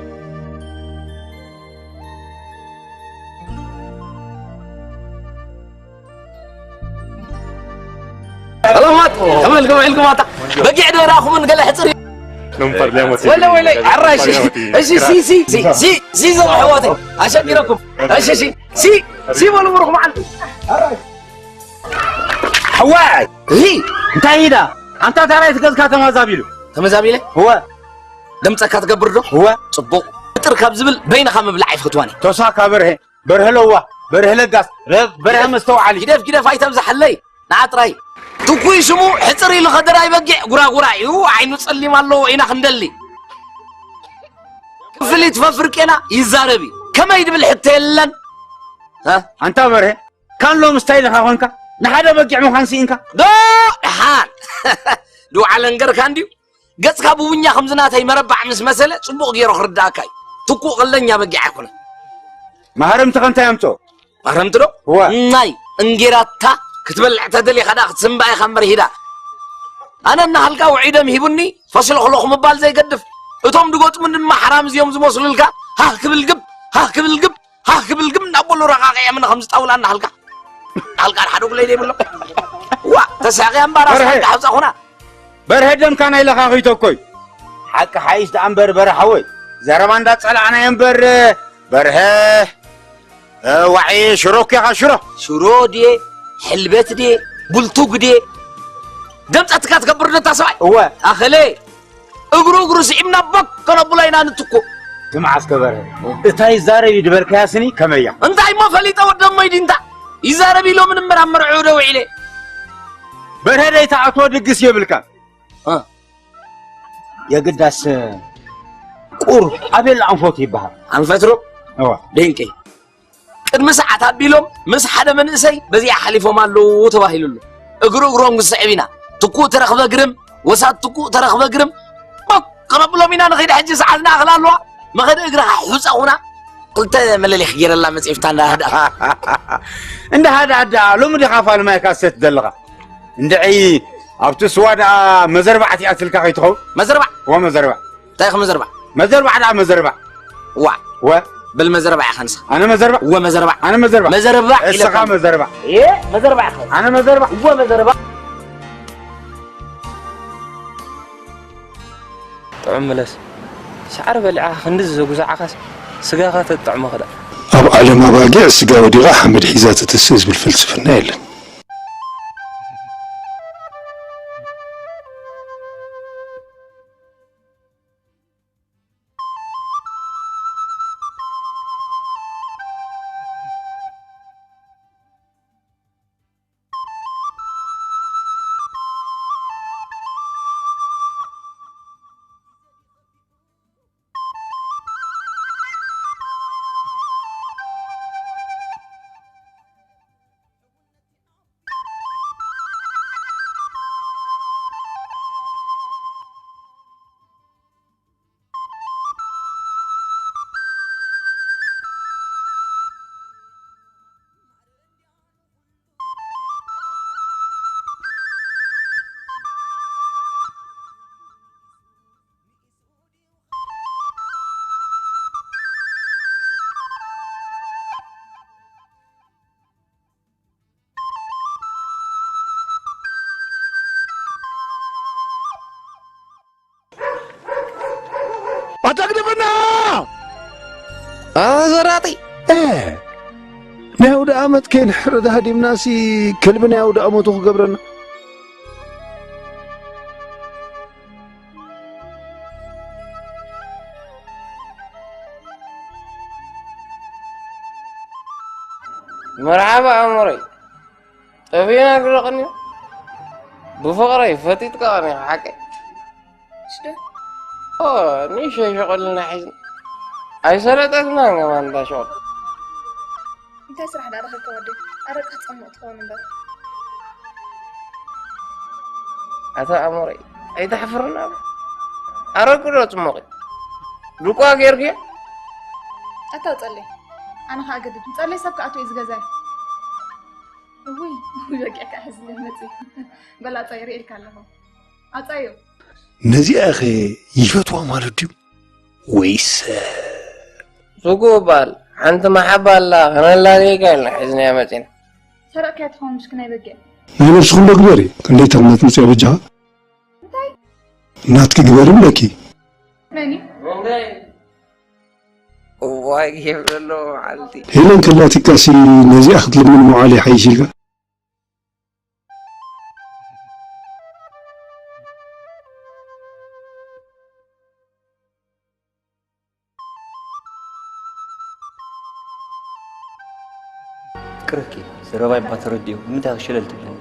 ሰላማት፣ ከመይ ኢልኩም ውዒልኩም ኣታ? በጊዕ ዶ ርኣኹምን ገለ ሕጽር? ወለ፣ ወለ፣ ኣራሽ። እሺ፣ ሲ፣ ሲ፣ ሲ፣ ሲ፣ ሲ፣ ዞም ኣሕዋተይ፣ ኣሸጊረኩም። እሺ፣ ሲ፣ ሲ፣ ሲ በሉ ብሩኽ መዓልቲ። ኣራሽ። ሓዋይ፣ እዚ እንታይ ኢዳ? ኣንታ ታራይ ትገዝካ ተመዛቢሉ። ተመዛቢለ? እወ። ድምፀካ ትገብር ዶ? እወ። ጽቡቕ። ሕጥር ካብ ዝብል በይንኻ ምብላዕ ኣይፈትዋን እየ። ተስፋ ካብ በርሀ፣ በርሀ ለዋ፣ በርሀ ለጋስ፣ ረ-፣ በርሀ መስተውዓሊ። ግደፍ፣ ግደፍ፣ ኣይተብዝሓለይ። ንዓ ጥራይ። ትኩይ ሽሙ ሕጽር ኢሉ ከደራይ በጊዕ ጉራጉራ እዩ። ዓይኑ ጸሊም ኣለዎ ኢና ክንደሊ። ክፍሊት ፈፍርቄና ይዛረብ እዩ። ከመይ ድብል ሕቶ የለን። እ? ኣንታ በርሀ፣ ካን ሎሚ ስታይልኻ ኾንካ፣ ንሓደ በጊዕ ምዃን ስኢንካ? ዶ፣ ደሓን። ድውዓ ለንገርካ እንድዩ። ገጽካ ብውኛ ከምዚ ናተይ መረባዕ ምስ መሰለ ጽቡቕ ገይሩ ክርድኣካ እዩ። ትኩእ ቀለኛ በጊዕ ኣይኮነን። ማህረምቲ ከ እንታይ ኣምፅኦ? ማህረምቲ ዶ? እወ። ናይ እንጌራታ ክትበልዕ ተደሊኻ ዳ ክትስምባ ኢኻ እምበር ሂዳ። ኣነ እናሃልካ ውዒ ደም ሂቡኒ ፈሽሎኽሎኽ ምባል ዘይገድፍ። እቶም ድገጥሙኒ ድማ ሓራምዝ እዮም ዝመስሉልካ። ሃህ ክብል ግብ፣ ሃህ ክብል ግብ፣ ሃህ ክብል ግብ እናበሉ ረቓቒዐምኒ ከምዚ ጣውላ እናሃልካ። ሃልካ ሓደ ጉለይ ዘይብሎ። ዋ፣ ተሳቒያ እምባር በርሀ። ኣስሓልካ ሓውፃኹና። በርሀ ደምካ ናይ ለኻኺቶ እኮ እዩ። ሓቂ ሓይሽ ደኣ እምበር በርሀ ሓወይ። ዘረባ እንዳጸላዕናዮ እምበር በርሀ፣ እ፣ ዋዒ ሽሮ እኮ ኢኻ ሽሮ። ሽሮ ድየ፣ ሕልበት ድየ፣ ቡልቱግ ድየ? ደምጸትካ ትገብር ነታ ሰብኣይ። እወ። ኣኸለ፣ እግሩ እግሩ ስዒብና ቦክ ከነብሎ ኢና ንትኩ። ስማዕ እስከ በርሀ፣ እታ ይዛረብ እዩ ዝበልካያ ስኒ ከመይ እያ? እንታይ እሞ ፈሊጠ ወደሞይ ዲንታ? ይዛረብ ኢሎምን እምበር ኣብ መርዕኡ ዶ ውዒለ? በርሀ ደይ ተኣትዎ ድግስ የብልካን። እ። የግዳስ ቁር ኣቤል ኣንፈት ይበሃል። ኣንፈት ዶ? እወ። ድንቂ። ቅድሚ ሰዓት ኣቢሎም ምስ ሓደ መንእሰይ በዚኣ ሓሊፎም ኣለዉ ተባሂሉ ኣሎ። እግሩ እግሮም ክስዕብ ኢና። ትኩእ ተረኽበ ግርም፣ ወሳት ትኩእ ተረኽበ ግርም። ቦክ ከነብሎም ኢና ንኸይድ ሕጂ ሰዓት ንኣኽል ኣለዋ። መኸዲ እግርኻ ሑጻኹና። ክልተ መለሊኽ ገይረላ መጽሔፍታ እንዳ ሃድኣ። እንዳ ሃድኣ ደኣ ሎሚ ዲኻ ፋልማይ ካሰት ዘለኻ? እንድዒ ኣብቲ ስዋ ደኣ መዘርባዕ ትኣትልካ ከይትኸውን? መዘርባዕ? ወ መዘርባዕ። እንታይ ኢኻ መዘርባዕ? መዘርባዕ ደኣ መዘርባዕ። ዋ። ወ? በል መዘርባዕ ኢኻ ንስኻ። ኣነ መዘርባዕ? ወ መዘርባዕ። ኣነ መዘርባዕ? መዘርባዕ እስኻ ኢለካ። መዘርባዕ። ኤ፣ መዘርባዕ ኢኻ። ኣነ መዘርባዕ? ወ መዘርባዕ። ጥዑም ምለስ። ሳዕሪ በሊዕኻ ክንድዚ ዘጉዛዕኻስ ስጋኻ ተጥዕሞ ክዳእ። ኣብ ዓለም ኣባጊዕ ስጋ ወዲቓ ሓመድ ሒዛ ትትስእ ዝብል ፍልስፍና የለን። ኣታ ግደፈና! ኣታ ዘራጢ! እ፣ ናይ ኣውደ ኣመት ከይንሕረድ ሃዲምናሲ ከልቢ ናይ ኣውደ ኣመቱ ክገብረና። መርሓባ ኣሞረይ። ጠፊእና ክረቕኒ ብፍቕረይ ፈጢጥካ ቐኒ ሓቀይ። ሽደ? ኦ፣ ንእሽተይ ሸቐልና ሒዝና ኣይሰለጠትናን ከማን እንዳ ሸቐል። እንታይ ስራሕ ደኣ ረኺብካ ወደይ? ኣረቂ ክትጸምቕ ትኸውን እምበር። ኣታ ኣሞረይ፣ ኣይተሕፍርና? ኣረቂ ዶ ጽሞቒ? ዱቋ ጌርክዮ? ኣታ ውጸለይ። ኣነ ኸኣ ገድድ። ውጸለይ ሰብ ክኣትዎ እዩ ዝገዛይ። እውይ፣ እውይ፣ በቂዕካ ሕዝኒ መጺ። በል ኣጻይ፣ ርእየልካ ኣለኹ። ኣጻዮ። ነዚኣኸ ይፈትዋ ማለት ድዩ? ወይስ? ስጉእ በል፣ ሓንቲ መሓባ ኣላ፣ ከነላልየካ ኢልና ሒዝናያ መጺና። ሰረቕካያ ትኸውን ምሽኪናይ በጊዕ። ናይ ነብስኹም ዶ ግበሪ፣ ክንደይ ተቕመጥ መጺኣ በጃኻ? እንታይ? ናትኪ ግበሪ እብለኪ። መን እዩ? እዋይ፣ የብለሎ መዓልቲ። ሄለን ከላቲካሲ ነዚኣ ክትልምን መዋዕል ይሓይሽ ኢልካ? ፍቅርኪ ዘረባይ እባ ተረዲኡ፣ ንምንታይ ሸለል ትብለኒ?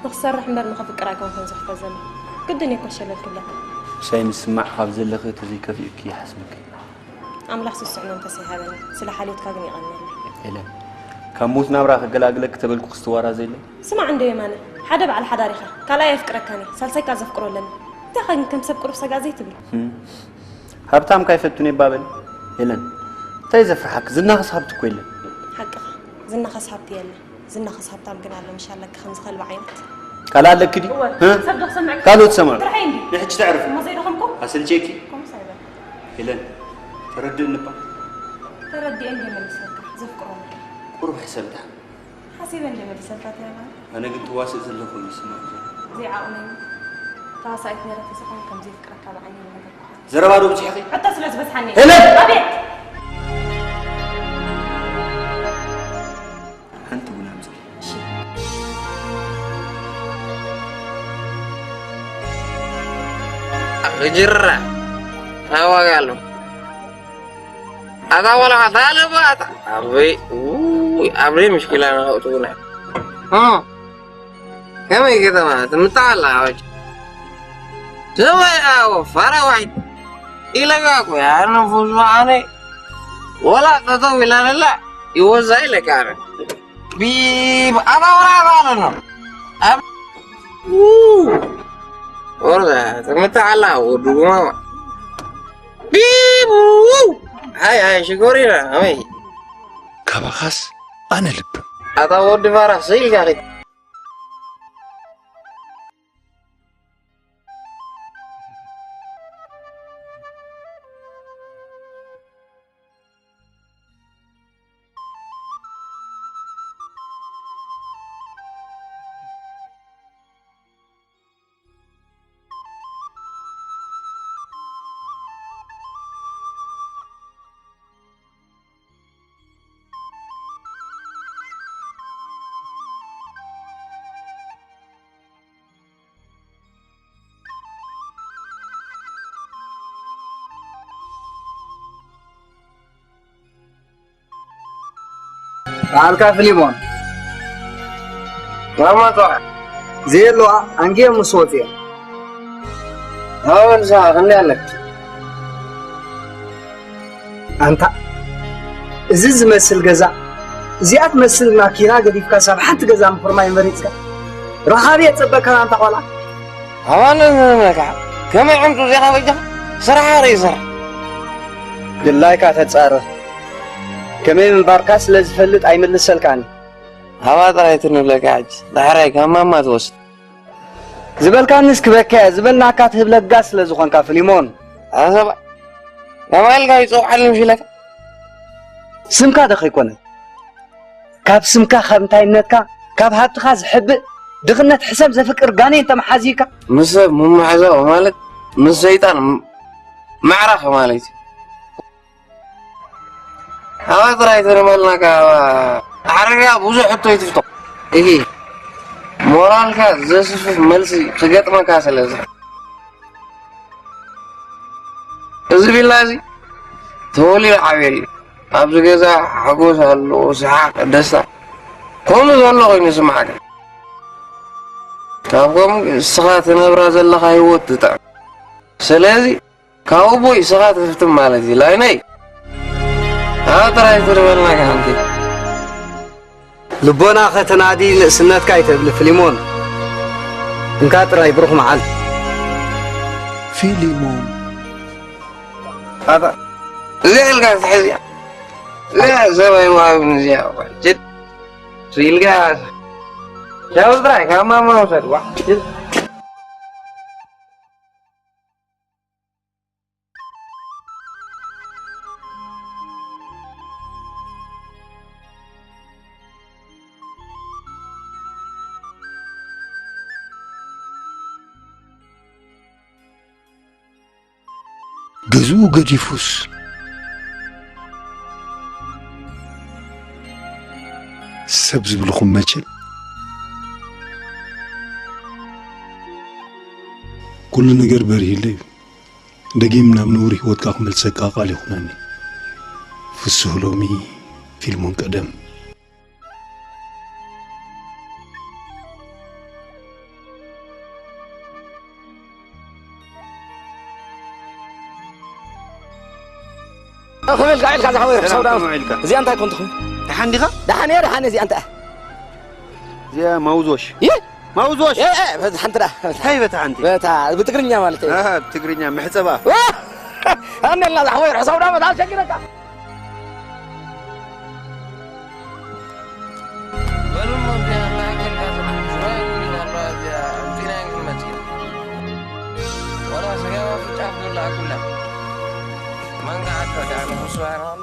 ንኽሰርሕ እምበር ንኸፍቅር ኣይኮንኩን ዝሕፈዘኒ። ግድን እየ እኮ ሸለል ክብለካ። ምሳይ ምስማዕ ካብ ዘለኺ ተዘይከፊኡኪ ይሓስበኪ። ኣምላኽ ስሱዕ መንፈስ ይሃበኒ። ስለ ሓልዮትካ ግን የቐንየለይ። ሄለን፣ ካብ ሞት ናብራ ክገላግለኪ ተበልኩ ክስትዋራ ዘየለ? ስማዕ እንዶ የማነ፣ ሓደ በዓል ሓዳር ኢኻ፣ ካልኣይ ኣየፍቅረካን እየ፣ ሳልሳይ ከኣ ዘፍቅሮ ኣለኒ። እንታይ ኢኻ ግን ከም ሰብ ቁሩብ ሰጋእ ዘይትብል? ህም። ሃብታም ካይፈቱን እየ እባ በል። ሄለን፣ እንታይ ዘፍርሓኪ? ዝናኽስ ሃብቲ እኮ የለን። ዝናኸስ ሃብቲ የለ። ዝናኸስ ሃብታም ግን ኣሎ፣ ምሽ ኣለኪ ከምዚ ከልቢ ዓይነት። ካልእ ኣለኪ ድዩ? እወ፣ እ? ሰብ ዶ ክሰምዕ? ካልኦት ሰምዑ። ጥራይ እንዲ። ንሕጂ ተዕርፊ። እሞ ዘይደኸምኩ? ኣሰልቼኪ? ከምኡስ ኣይበል። ሄለን፣ ተረድእኒ እባ። ተረዲኤ እንዲ መሊሰልካ፣ ዘፍቅሮ ነገር። ቁሩብ ሕሰብታ። ሓሲበ እንዲ መሊሰልካ፣ እንታይ ማለት? ኣነ ግን ትዋስእ ዘለኹ እዩ ዝስምዐኒ ዘሎ። ዘይዓቕመይ። ተዋሳኢት ነይረ ተዝኾን ከም ዘፍቅረካ ብዓይኒ ምነገርኩኻ። ዘረባ ዶ ብዝሕኺ? ሕቶ ስለ ዝበዝሓኒ። ሄለን! ኣቤት! ሓንቲ ቡን ኣምፅእ። እሺ። ጅራ፣ እንታይ ዋጋ ኣለዎ? ኣታ ወላ ኣታ ኣለባ ኣታ። ኣበይ፣ ውይ፣ ኣበይ ምሽኪላ ነው ትቡና። እ፣ ከመይ ከተማ ትምጣ ኣላ፣ ኣበይ? ሰማይ ኣዎ፣ ፋራ ዋሒድ። ኢለጋ እኮ፣ ያ ነፉሱ ኣነ። ወላ ጠጠው ኢላ ለላ፣ ይወዛ ኢለካ ኣነ። ቢብ፣ ኣታ ወላ ኣታ ኣሎ ነው። ኣብ፣ ው፣ ወርዳ፣ ትምጣ ኣላ፣ ወዱ ጉማማ። ቢቡ! ሃይ፣ ሃይ፣ ሽኮሪና፣ ኣመይ። ካባኻስ ኣነ ልብም። ኣታ ወዲ ፋራ፣ ስኢልካ ኺድ። በዓልካ ፍሊሞን። ማማ ጠዋዕ። ዘየለዋ ኣንጊየ ምስ ወፅየ። ኣወል ሰዓ ክንደይ ኣለክ? ኣንታ፣ እዚ ዝመስል ገዛ፣ እዚኣ ትመስል ማኪና ገዲፍካ ሳብ ሓንቲ ገዛ ምኹርማይ መሪጽካ? ረኻቢ የጸበካን ኣንታ ቆልዓ። ኣማን ነካ፣ ከመይ ዕምጡ እዚኻ በጃኻ? ስራሕ ርእ ስራሕ። ድላይካ ተጻረ። ከመይ ምንባርካ ስለ ዝፈልጥ ኣይምልሰልካን። ሃባ ጥራይ ትንብለካ ሕጂ። ዳሕራይ ካብ ማማ ትወስድ። ዝበልካንስ ክበካ እየ፣ ዝበልናካ ትህብ ለጋስ ስለ ዝኾንካ፣ ፍሊሞን። ኣሰባ፣ ከማይ ኢልካ ይጸውዓሉ ምሽ ኢለካ? ስምካ ዶ ከይኮነ? ካብ ስምካ፣ ካብ እንታይነትካ፣ ካብ ሃብትኻ ዝሕብእ ድኽነት ሕሰም ዘፍቅር ጋኔን ተመሓዚካ? ምስ ሰብ ምምሕዛው ማለት ምስ ሰይጣን ም-፣ ምዕራኽ ማለት እዩ። ኣባ ጥራይ ተርመልናካ፣ ኣባ። ሓረጋ ብዙሕ ሕቶ ይትፍቶ። እሂ፣ ሞራልካ ዘስፍፍ መልሲ ክገጥመካ ስለዚ። እዚ ቪላ እዚ ተወሊዱ ዓብየሉ። ኣብዚ ገዛ ሓጎስ ኣሎ፣ ሰሓቕ፣ ደስታ። ከምኡ ዘሎ ኮይኑ ይስምዓካ። ካብ ከምኡ እስኻ ትነብራ ዘለኻ ህይወት ትጥዕም። ስለዚ፣ ካብ ኣቦይ ስኻ ትፍትን ማለት እዩ። ላይነይ፣ ኣባ ጥራይ ትርበልና ከሓንቲ። ልቦና ከተናዲ ንእስነትካ ኣይተብሊ ፍሊሞን። እንካ ጥራይ ብሩኽ መዓል። ፊሊሞን። ኣታ፣ እዚኣ ኢልካ ትሕዝያ። እዚኣ ሰብኣይ ዋሃብን እዚኣ ዋ፣ ጅድ። ኢልካ፣ ሻው ጥራይ ካብ ማማ ውሰድ፣ ዋ፣ ጅድ። ገዝኡ ገዲፉስ ሰብ ዝብልኹም መቸም ኩሉ ነገር በሪህለይ እዩ። ደጊም ናብ ንቡር ህይወትካ ክመልሰካ ቃል ይኹነኒ። ፍስህ ሎሚ፣ ፊልሞን ቀደም። ክብል ኢልካ ዝሓወይ ርሑስ ኣውዳኣመት። ሰላም ውዒልካ። እዚኣ እንታይ ኮን ትኸውን? ደሓን ዲኻ? ደሓን እየ፣ ደሓን እየ። እዚኣ እንታይ? እዚኣ ማውዞሽ። ይህ? ማውዞሽ። እ፣ እ፣ በዛ ሓንቲ ደኣ። እንታይ በታ ሓንቲ? በታ ብትግርኛ ማለት እዩ። ኣሃ፣ ብትግርኛ ምሕጸባ። ኣንደልና ዝሓወይ ርሑስ ኣውዳኣመት ኣልሸግረካ። መንጋዕካ ደኣ ንጉስ ባሮን።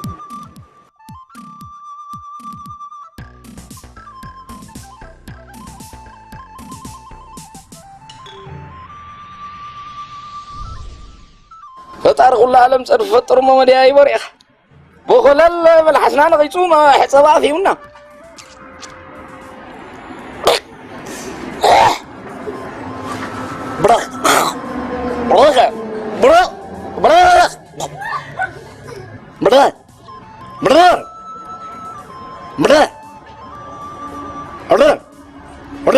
ፈጣሪ ኩሉ ዓለም ጸድፊ ፈጥሩ እሞ መድያ ይበርኢኻ። ብኾለል መልሓስና ነቒጹ መ-፣ ሕጸባ ኣፍዩና። ብረኽ፣ ብረኽ፣ ብረኽ፣ ብረኽ፣ ብረኽ። ብረ፣ ብረ፣ ብረ፣ ብረ፣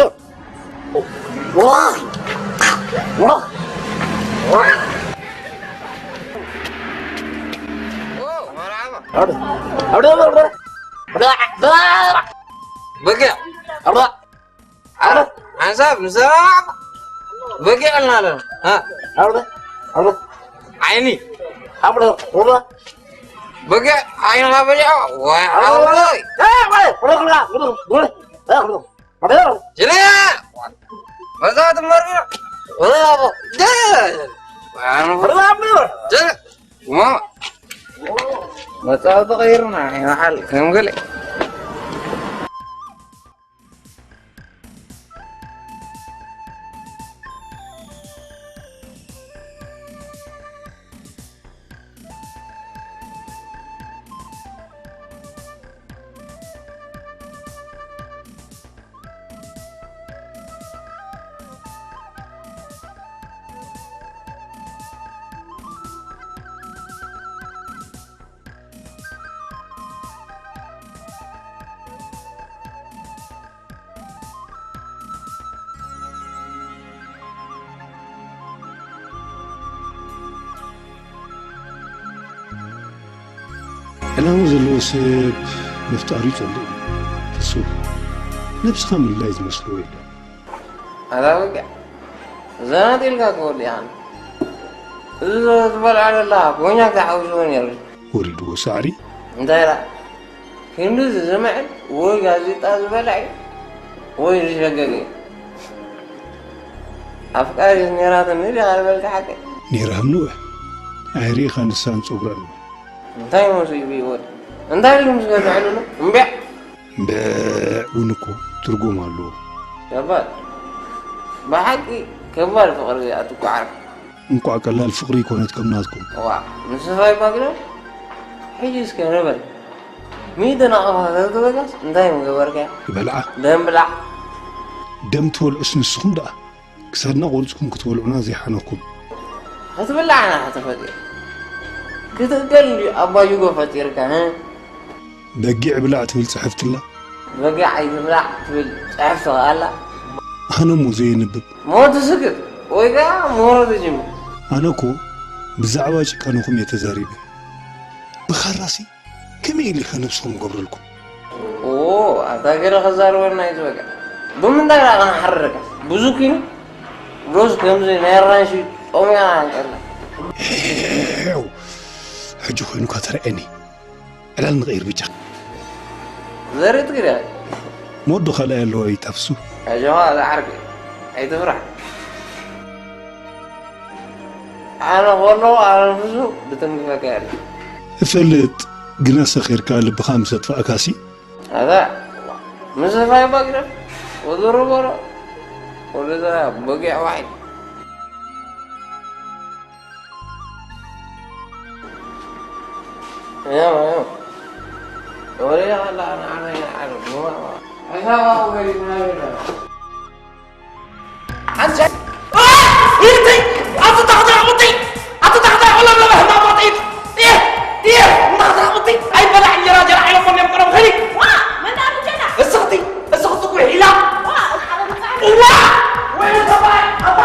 ብረ። በጊዕ። ሓንሳብ ንሰማማዕ በጊዕ ኣልና ኣለና። እ? ኣብረ፣ ኣብረ፣ ዓይኒ። ኣብረ፣ ኣብረ። በጊዕ ዓይንኻ በሊዖ። ዋይ፣ ኣብረ። ኣወይ። እ፣ ኣብረ፣ ኣብረ፣ ኣብረ፣ ኣብረ፣ ኣብረ። ጅለ! መዛ ትመርዕ። ወላ፣ ደ-፣ ደ-፣ መጻወቲ ቀይርና፣ ይውሓል ከም ገለ። ዕላማ ዘለዎ ሰብ ምፍጣር እዩ ጸሊእ። ፍጹም ነብስኻ ምልላይ ዝመስልዎ የለን። ኣታ በጊዕ፣ ዘናጢልካ ክወዲ ኢኻ። እዚ ዝበልዓ ዘላ ኮኛክ ተሓዊስዎ ነይሩ። ወሪድዎ ሳዕሪ። እንታይ ደኣ? ክንድዚ ዝምዕል ወይ ጋዜጣ ዝበልዐ ወይ ዝሸገገ። ኣፍቃሪት ነይራትኒ ዲኻ ዝበልካ ሓቂ? ነይራ ሃምንወ። ኣይርኢኻ ንሳን ጸጉራን። እንታይ መሲሉ ይወድ? እንታይ ኢሉ ምስ ገዝዐሉ? እምቢዕ። እምቢዕ እውን እኮ ትርጉም ኣለዎ። ከባድ። ብሓቂ ከባድ ፍቕሪ እያ ትጓዓር። እንቋዕ ቀላል ፍቕሪ ይኮነት ከም ናትኩም። ዋ፣ ምስ ፋይ ባግዳ? ሕጂ እስከ ንበል። ሚእቲ ናቕፋ ተዝበጋስ እንታይ ምገበርካያ? ይበልዓ። ደም ብላዕ። ደም ትበልዑስ ንስኹም ደኣ? ክሳድና ቆሪጽኩም ክትበልዑና ዘይሓነኩም። ክትብላዕ ኢና ተፈጢሩ። ክትእገል እንድዩ ኣባጅጎ ፈጢርካ፣ ህ? በጊዕ ብላዕ ትብል ጽሕፍቲ ኣላ። በጊዕ ኣይትብላዕ ትብል ጽሕፍቲ ከኣ ኣላ። ኣነ እሞ ዘየንብብ። ሞ ትስክት ወይ ከኣ ምህሮ ትጅምር። ኣነ እኮ ብዛዕባ ጭካነኹም እየ ተዛሪበ። ብኻራሲ ከመይ ኢሉ ኢኸ ነብስኹም ገብረልኩም? ኦ፣ ኣታ ገለ ከዛርበና እዩ ዝበቃ። ብምንታይ ደኣ ክንሓርረካ? ብዙኪኒ ዶስ ከምዚ ናይ ኣራንሺ ጦምያ ኣንቀላ። ሄው፣ ሕጂ ኮይኑካ ተረኣየኒ። ዕላል ንቐይር ብጃ። ዘርኢ ትግርያ። ሞዶ ካልኣይ ኣለዋ ይጣፍሱ። ኣጆኻ፣ እዛ ዓርኪ፣ ኣይትፍራሕ። ኣነ ከለኹ ኣነፍሱ ብትንክፈካ የለ። እፈልጥ፣ ግና ሰኺርካ ልብኻ ምስ ኣጥፋእካሲ። ኣታ፣ ምስ ፋይ ባግዳ፣ ወዘሮ ቦሮ፣ ወደዛ በጊዕ ዋዒ። ያው፣ ያው። ወሬ ያላ፣ ኣና፣ ኣና፣ ኣና፣ ኣና፣ ኣና። ሓንሳይ፣ አ! ኢልተይ! ኣቲ ታኽታ ኣቕምተይ! ኣቲ ታኽታ ኣቕምተይ! እየ! እየ! ታኽታ ኣቕምተይ! ኣይበላዕ እንጀራ ጀራ ኢሎም እዮም ቀረብ ኸሊ! ዋ! መን ኣሉ ጀና? እስኽቲ! እስኽቲ ጉሒላ! ዋ! እዋ! ወይ ሰብኣይ! ኣታ!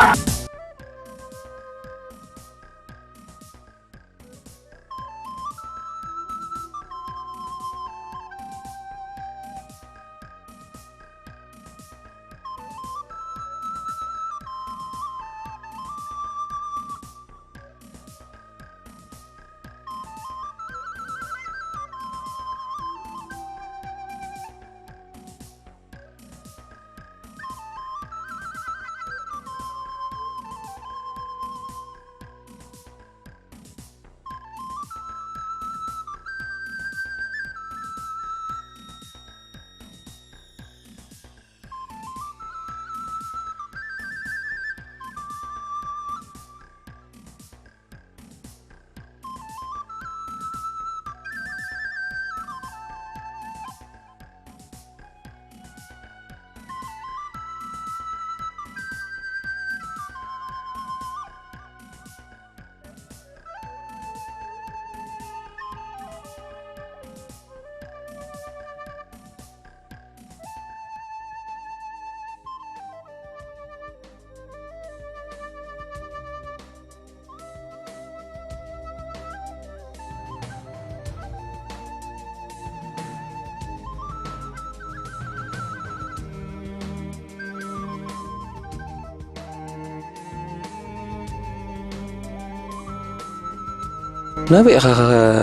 ናበይ ኢኻ ኸ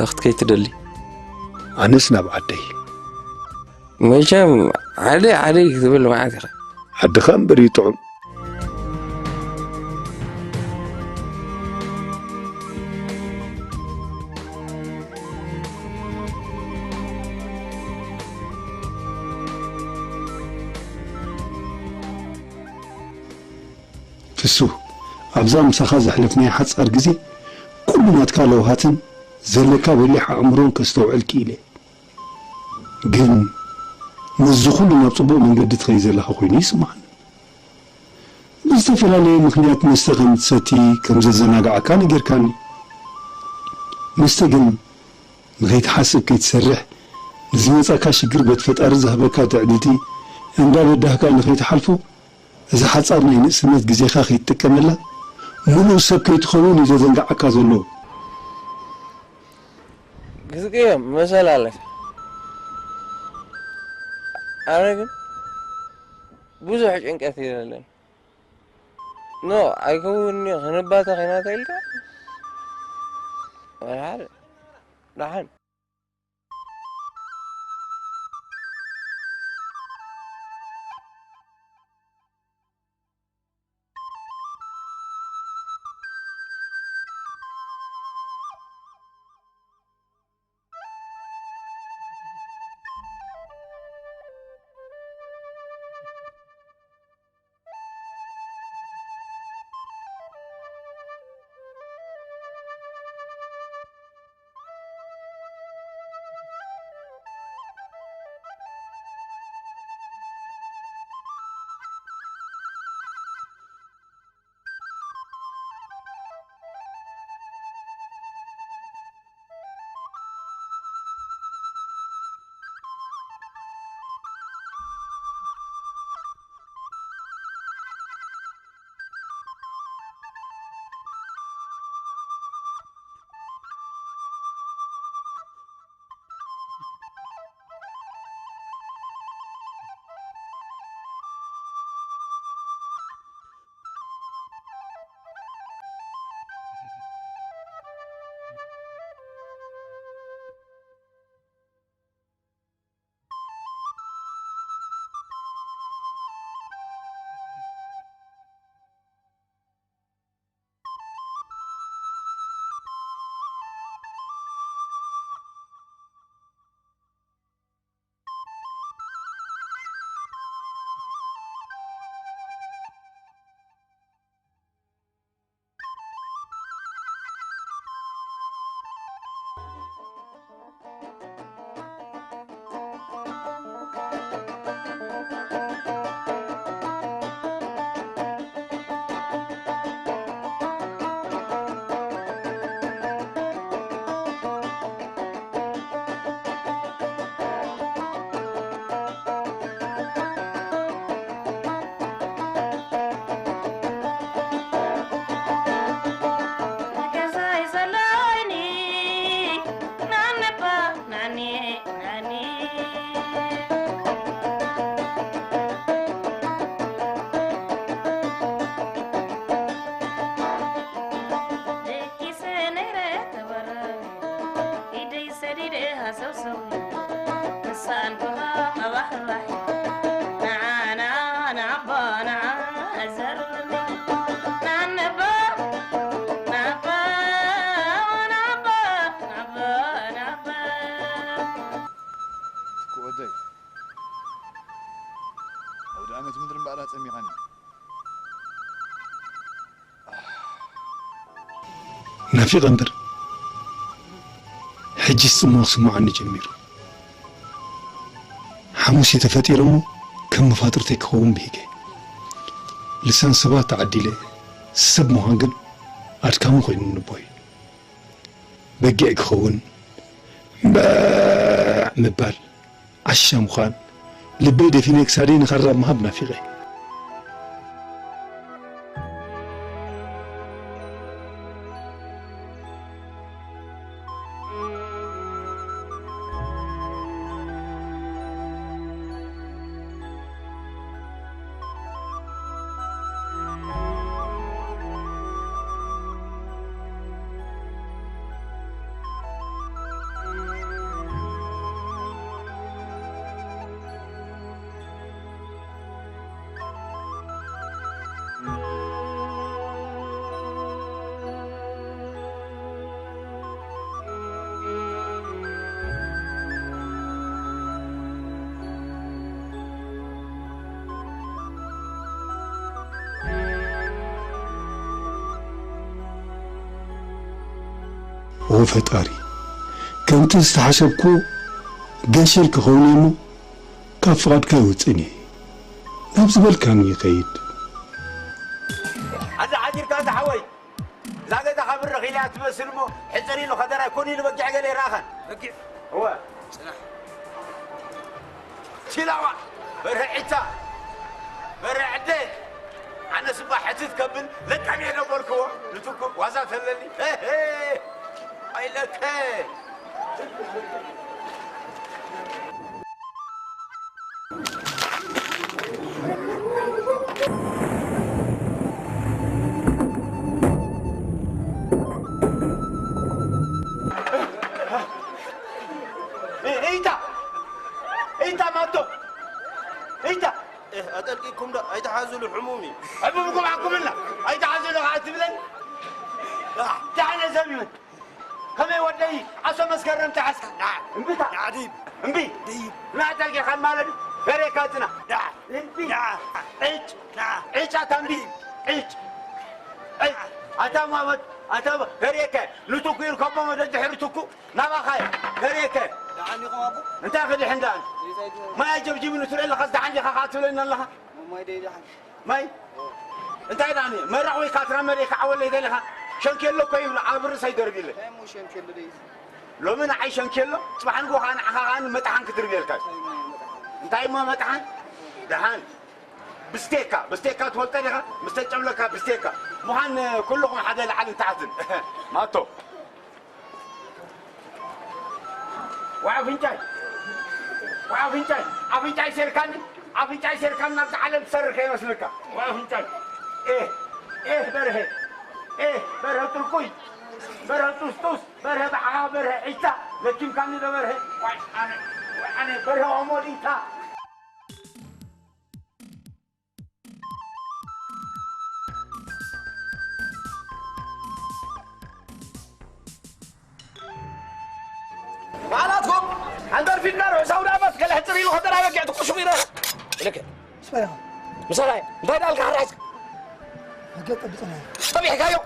ክትከይድ ትደሊ? ኣነስ ናብ ዓደይ። መቸም ዓደይ ዓደይ ክትብል መዓት ኢኻ። ዓድኻ እምበር እዩ ጥዑም። ፍሱ፣ ኣብዛ ምሳኻ ዘሕለፍናዮ ሓጻር ግዜ፣ ኩሉ ናትካ ለውሃትን ዘለካ በሊሕ ኣእምሮን ከስተውዕል ክኢለ። ግን ምስዚ ኩሉ ናብ ጽቡቕ መንገዲ ትኸይድ ዘለኻ ኮይኑ ይስምዓኒ። ብዝተፈላለየ ምኽንያት መስተ ከም ትሰቲ ከም ዘዘናግዓካ ነጊርካኒ። መስተ ግን ንኸይትሓስብ ከይትሰርሕ ንዝመጻካ ሽግር በቲ ፈጣሪ ዝሃበካ ትዕድልቲ እንዳበዳህካ ንኸይትሓልፎ፣ እዚ ሓጻር ናይ ንእስነት ግዜኻ ከይትጥቀመላ፣ ምሉእ ሰብ ከይትኸውን እዩ ዘዘንግዓካ ዘሎ። ክትቅየም መሰል ኣለካ። ኣነ ግን ብዙሕ ጭንቀት እዩ ዘለኒ። ኖ ኣይከውን እዩ ክንባታ ኸይናታ ኢልካ ወላ ሓደ ደሓን። ወደይ ኣውደ ኣመት ምድሪ እምበኣር ኣጸሚቓኒ። ናፊቐ እምበር ሕጂስ ጽምዋ ክስምዓኒ ጀሚሩ። ሓሙስ እየ ተፈጢረ እሞ ከም መፋጥርተይ ክኸውን ብሂገ። ልሳን ሰባት ተዓዲለ፣ ሰብ ምዃን ግን ኣድካሚ ኮይኑ ንቦይ። በጊዕ ክኸውን እምበዕ ምባል፣ ዓሻ ምዃን፣ ልበይ ደፊነ ክሳደይ ንኸራብ ምሃብ ናፊቐ። ኦ ፈጣሪ፣ ከምቲ ዝተሓሰብኩዎ ገሸል ክኸውን እየ እሞ፣ ካብ ፍቓድካ ኣይወፅእን እየ። ናብ ዝበልካኒ ይኸይድ። ኣዛ ሓዲርካ፣ ኣዛ ሓወይ፣ እዛ ገዛ ካብ ብርኽ ኢላ እያ ትመስል እሞ፣ ሕፅር ኢሉ ከደራ ይኮን ኢሉ በጊዕ ገለ ይረኣኸን። በጊዕ? እወ። ፅናሕ። ቺላዋ፣ በርሀ ዒታ፣ በርሀ ዕደ። ኣነ ስባ ሕትት ከብል ለቀም እየ ነበርክዎ። ንትኩ ዋዛ ተለኒ። ሄ፣ ሄ። ኣይለከ። እ-፣ እይታ! እይታ ማቶ! እይታ! እህ፣ ኣጠልቂኩም ዶ? ኣይትሓዙሉ፣ ሕሙም እዩ። ሕሙምኩም ዓኩምና! ኣይትሓዙሉ ከዓ ትብለኒ? ዳሕነ ሰብ ይብል። ከመይ ወደይ ዓሶ መስከረም ተሓዝካ? ዳ፣ እምቢታ። ዳ፣ ዲብ። እምቢ። ዲብ። ና ጠልቂኻ ማለት እዩ። ገሬካ ጽና። ዳ። እምቢ። ዳ። ዕጭ። ዳ። ዕጭ ኣታ እምቢ። ዕጭ። ዕጭ። ኣታ ማመት፣ ኣታ ገሬከ። ንትኩ ይርከቦ መደ ድሕሪ ትኩ። ናባኻ እየ። ገሬከ። ደሓን ኢኹም ኣቦ? እንታይ ክድሕን ደኣን? ዘይሳይት። ማይ ኣጀብጂብኒ ትርኢ ኣለኻስ ደሓን ዲኻ ከዓ ትብለኒ ኣለኻ? ማይ ደይ ደሓን። ማይ? እንታይ ደኣ እኔ? መረቕ ወይ ካትራመ ደይ ክዓወለይ ደሊኻ? ሸንኬሎ እኮ ይብሉ፣ ኣብ ርእሰይ ደርቢለ። እንታይ እሞ ሸንኬሎ ደይ? ሎሚ ንዓይ ሸንኬሎ፣ ጽባሕ ንግሆ ኸኣ ንዓኻ ኸኣ መጥሓን ክድርብየልካ። እንታይ እሞ መጥሓን? እንታይ እሞ መጥሓን? ደሓን። ብስቴካ፣ ብስቴካ ትፈልጦ ዲኻ? ምስ ተጨብለካ ብስቴካ። ምዃን ኩልኹም ሓደ ላዕልን ታሕትን። ማቶ። ወዓፍንጫይ፣ ወዓፍንጫይ፣ ኣፍንጫይ ሴርካኒ፣ ኣፍንጫይ ሴርካኒ ናብዛ ዓለም ትሰርሕ ከይመስለካ። ወዓፍንጫይ። ኤህ፣ ኤህ በርሀ፣ ኤህ በርሀ ጥርቁይ፣ በርሀ ጡስጡስ፣ በርሀ ባዕኻ፣ በርሀ ዒታ፣ ለኪምካኒ ዶ በርሀ? ዋይ ኣነ፣ ዋይ ኣነ፣ በርሀ ኦሞሊታ። ባዕላትኩም ሓንደር ፊትና ርሑስ ኣውደ ዓመት ገለ ሕፅር ኢሉ ከደራ በጊዕ ትኩሽሙ ይረ። ልክ። ስመራ። ምሳላይ እንታይ ዳልካ ሓራጅ? ሕገ ጠብጸና። ጠቢሕካዮ?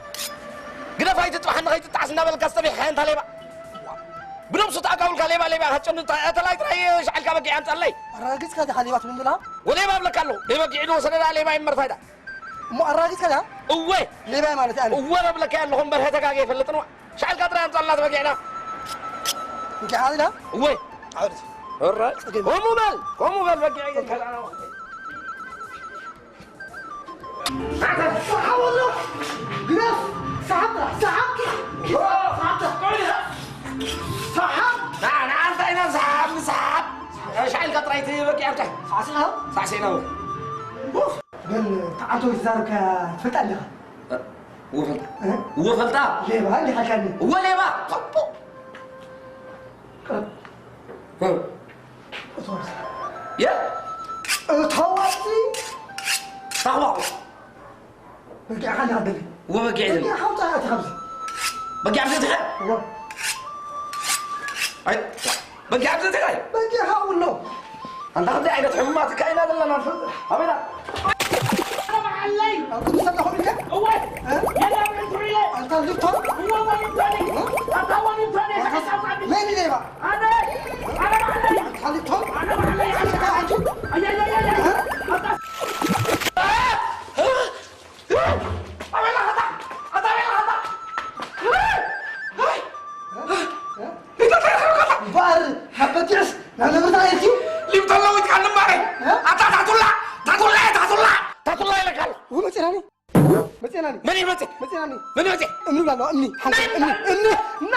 ግደፍ ኣይትጥባሕ ንኸይትጣዓስ እናበልካ ዝጠቢሕካዮ እንታ ሌባ። ብነብሱ ተኣካውልካ ሌባ ሌባ ኢኻ ትጨኑ። ተላይ ጥራይ ሻዕልካ በጊዕ ኣምጻለይ። ኣረጋጊጽካ ዲኻ ሌባ ትብል ዘለኻ? ወሌባ እብለካ ኣለኹ። ደይ በጊዕ ዶ ወሰደዳ ሌባ ይመርታይዳ። እሞ ኣረጋጊጽካ ዲኻ? እወ። ሌባ ማለት ኣነ። እወ እብለካ ኣለኹ እምበር ተጋገ ይፈልጥን ዋ። ሻዕልካ ጥራይ ኣምጻላት በጊዕና። እንኪ ሓሊና? እወ። ዓውደት። እረ። ጽገም። ከምኡ በል፣ ከምኡ በል በጊዕ። ሰሓብ ኣሎ። ግረፍ። ሰሓብ ጥራሕ፣ ሰሓብ። ሰሓብ ጥራሕ። ሰሓብ። ና፣ ና፣ እንታይ ኢና ሰሓብ፣ ሰሓብ። ሻዕልካ ጥራይ ትበጊዕ ኣብታ። ሳዕስዒና? ሳዕስዒና። ኡፍ። በል፣ ተዓንቶ ዝዛረብካያ ትፈልጣ ኣለኻ? እወ ፈልጣ። እ? እወ ፈልጣ። ሌባ እንዲኻ ኢልካኒ። እወ ሌባ። እ? እቶ ወርሲ። የ? እቶ ወርሲ። ታኽባቑ። በጊዕኻ እንዲኻ ደሊ። እወ በጊዕ ደሊ። በጊዕኻ ውፃእ ኣቲ ካብዚ። በጊዕ ኣብዚ ትኸ? እወ። ኣይ፣ በጊዕ ኣብዚ ትኸ? በጊዕኻ ውሎ። ኣንታ ከምዚ ዓይነት ሕሙማት እካ ኢና ዘለና። ኣበይና? ኣነ በዓለይ። ኣብ ቅዱስ ኣለኹም ኢልካ? እወ። እ? የላ ብዕንቱ ኢለ። ኣንታ ልቶ? እወ፣ ወሊንቶኒ። እ? ኣታ ወሊንቶኒ። ኣታ መን ኢለ ኢኻ? ኣነ። ኣነ በዓለይ። ኣንታ ልቶ? ኣነ በዓለይ። ኣታ ኣንቱ። ኣያያያያ። እ? ኣታ። ኣታ ቤላ ኸታ። ኣታ ቤላ ኸታ። እ? እ? እምበኣር፣ ካብ በጊዕስ ናብ ነብርታ ኣየትዩ? ሊብቶ ኣለዊትካ ንምባረይ። እ? ኣታ ታቱላ፣ ታቱላ፣ ታቱላ፣ ታቱላ ኢለካ ኣለኹ። ው መፂናኒ። መፂናኒ። መን እዩ መፂ? መፂናኒ። መን እዩ መፂ? እምኒ ብላ ኣለዋ፣ እምኒ። ሓንቲ እምኒ፣ እምኒ። ና።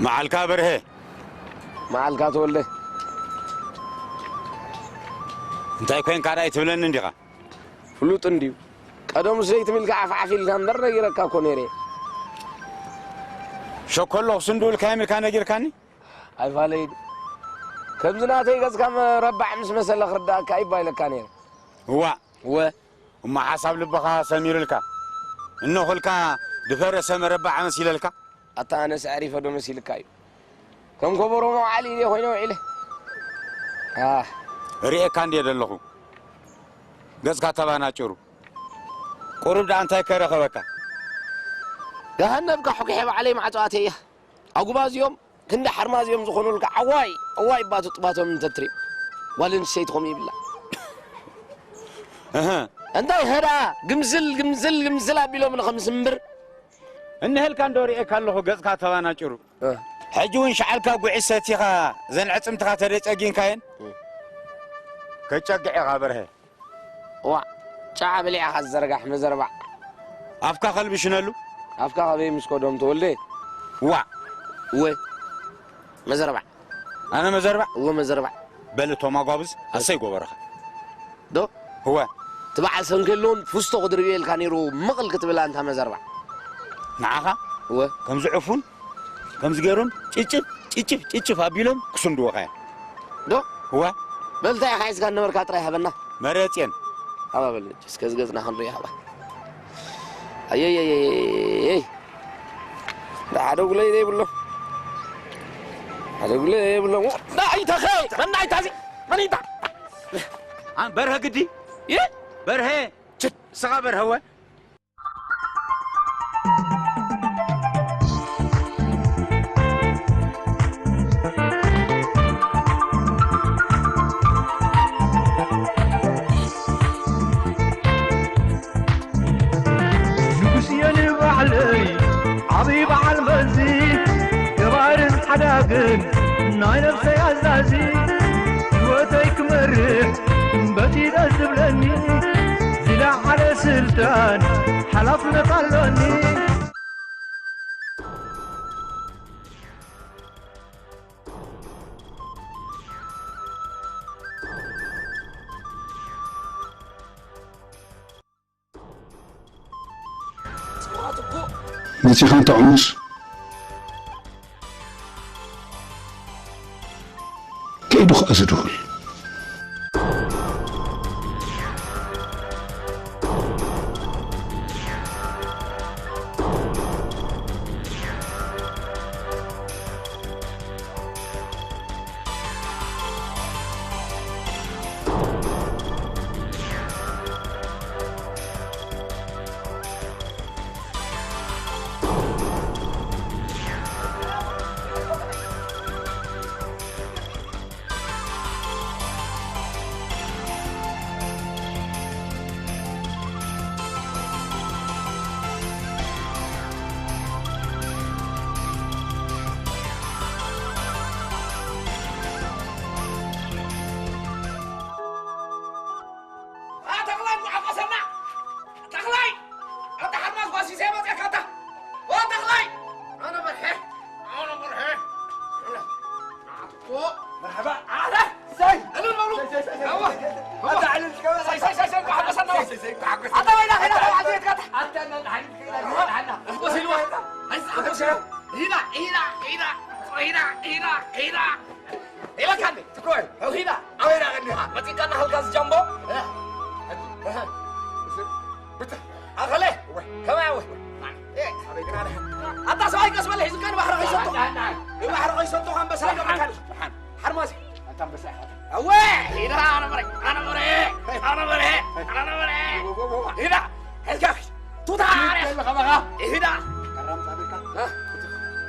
መዓልካ በርሀ። መዓልካ ተወልደ። እንታይ ኮይንካ ደኣ ኣይትብለኒ እንዲኻ? ፍሉጥ እንድዩ። ቀደሙስ ዘይትም ኢልካ ዓፍዓፍ ኢልካ እምበር ነጊረካ እኮ ነይረ። ሸኮሎ ክስንዱ ኢልካዮም ኢልካ ነጊርካኒ? ኣይፋለይን። ከምዚ ናተይ ገጽካ መረባዕ ምስ መሰለ ክርዳእካ ይባ ኢለካ ነይረ። እዋ። እወ። እሞ ሓሳብ ልብኻ ሰሚሩልካ። እነኹልካ ድፈረሰ መረባዕ መሲለልካ? ኣታ ኣነስ ኣዕሪፈ ዶ መሲልካ እዩ? ከም ኮቦሮ መውዓሊ ኢለ ኮይነ ውዒለ። ኣህ። ርእየካ እንድየ ዘለኹ። ገጽካ ተባናጭሩ። ቁሩብ ደኣ እንታይ ከረኸበካ? ገሃነብ ካሕኩሐ ባዕለይ ማዕጾ ኣትየያ። ኣጉባዝዮም ክንዲ ሓርማዝዮም ዝኾኑልካ ዓዋይ፣ ዓዋይ ባቱ ጥባቶም እንተትሪም። ጓል ኣንስተይቲ ከምኡ ይብላ። እህ። እንታይ ኸዳ ግምዝል፣ ግምዝል፣ ግምዝል ኣቢሎም ንኸምስምብር። እንሄልካ እንዶ ርእየካ ኣለኹ ገጽካ ተባናጭሩ። እ። ሕጂ እውን ሸዓልካ ጉዒ ሰቲኻ ዘን ዕጽምትኻ ተደጨጊንካየን? እ። ከጨግዕ ኢኻ በርሀ። ዋዕ፣ ጫዓ በሊዕኻ ዝዘርጋሕ መዘርባዕ። ኣፍካ ከልብሽነሉ? ኣፍካ ከበይ ምስ ኮዶም ተወልደ? ዋዕ። እወ፣ መዘርባዕ። ኣነ መዘርባዕ? እወ፣ መዘርባዕ። በል እቶም ኣጓብዝ፣ ኣሰይ ጎበረኻ። ዶ? እወ። እቲ በዓል ሰንከሎን ፍስቶ ክድርብየልካ ነይሩ፣ ምቕል ክትብል ኣንታ መዘርባዕ። ንዓኻ? እወ። ከምዚ ዕፉን? ከምዚ ገይሮም ጭጭፍ፣ ጭጭፍ፣ ጭጭፍ ኣቢሎም ክስንድዎ ኸያ። ዶ? እዋ። በል እንታይ ኢኻ ሒዝካ ነበርካ ጥራይ ሃበና። መረጽየን። ሃባ በል እስከ እዚ ገጽና ክንርኢ ሃባ። ኣየየየየይ። ሓደ ጉለይ ዘይብሎ። ሓደ ጉለይ ዘይብሎ። ዳ ኣይተኸ፣ መን ኣይታዚ? መን ይታ? ኣን በርሀ ግዲ? ይ? በርሀ። ችት፣ ስኻ በርሀ ወ? ንጉስ እየ ንባዕለይ ዓብዪ በዓል መዚ፣ ገባርን ሓዳግን ናይ ነፍሰይ ኣዛዚ፣ ህይወተይ ክመርሕ በቲ ደስ ዝብለኒ፣ ዝለዓለ ስልጣን ሓላፍነት ኣሎኒ። መጺኻ እንተ ዕሙስ ከይዱ ኸኣ ዝድውል። ኣ፣ ተኽላይ፣ እንኳዕ ቀሰና። ተኽላይ! ኣታ ሓርማዝ ጓሲሰ መፅኣካ ኣታ። ኦ፣ ተኽላይ! ኣነ በርሀ። ኣነ በርሀ። ኦ፣ መርሓባ። ኣታ! ሰይ! እልል በሉ። ሰይ፣ ሰይ፣ ሰይ፣ ሰይ። ኣዋ! ኣታ ዕልል ትገብር። ሰይ፣ ሰይ፣ ሰይ፣ ሰይ፣ እንኳዕ ሓጎሰና። ሰይ፣ ሰይ፣ ሰይ፣ እንኳዕ ሓጎሰና። ኣታ ወይና ኸይዳ፣ ኣታ ተባዕትዮ የትካታ። ኣታ እና ንሓሊፍ ከይዳ፣ ኣዋ! ንሓና። እኮ ሲልዋ። ኣይስ፣ ሓጎስ ኢሉ። ሂዳ፣ ሂዳ፣ ሂዳ። ሂዳ፣ ሂዳ፣ ሂዳ። ኢለካ እንዴ? ትኮይ። ሂዳ። ኣበይ ዳ ቀኒኻ? መጺእካ እናኸልካ ዝጃምቦ? እ? እ? ብታ-፣ ኣኸለ? ወይ። ከመይ ኣወ? እ? ኣበይ ግና ደሓን? ኣታ ሰብኣይ ቀስ በለ ሒዙካ ንባሕሪ ከይሰጥቶ። ደሓን፣ ደሓን። ንባሕሪ ከይሰጥቶ ኣንበሳ ደሓን፣ ይገብረካ። ደሓን። ሓርማዝ። ኣንታ ኣንበሳ ኢኻ። ኣወ! ሂዳ፣ ኣነ በረ፣ ኣነ በረ፣ ኣነ በረ፣ ኣነ በረ። ሂዳ፣ ሒዝካ ሂድ። ቱታ ዓርያ። ዘለኻ በኻ። ሂዳ። ቀራም ጻድቃ። እ?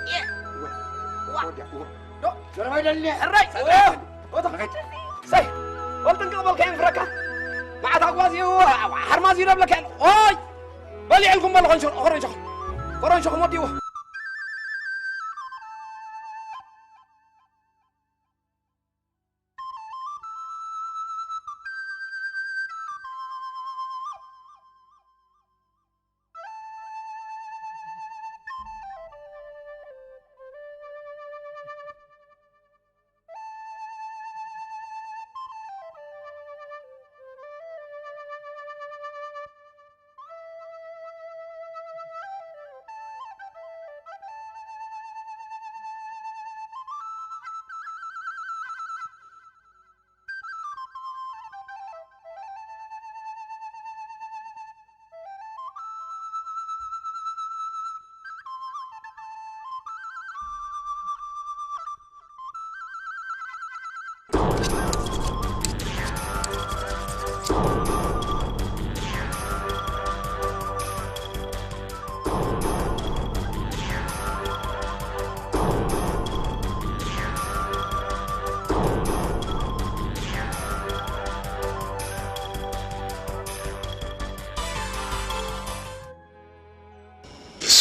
እ? ወይ። ዋ። ወዲያ፣ ወይ። ዶ? ዘረባ ይደሊ። ሕራይ። ሰይ። ወልጥንቅቕ በልካ ይንፍረካ። መዓት ኣጓዝ እዩ፣ ሓርማዝ እዩ ደብለካ። ኦይ! በሊዕልኩም በሉ ኮረንሾ፣ ኮረንሾ። ኮረንሾ ክሞት እዩ።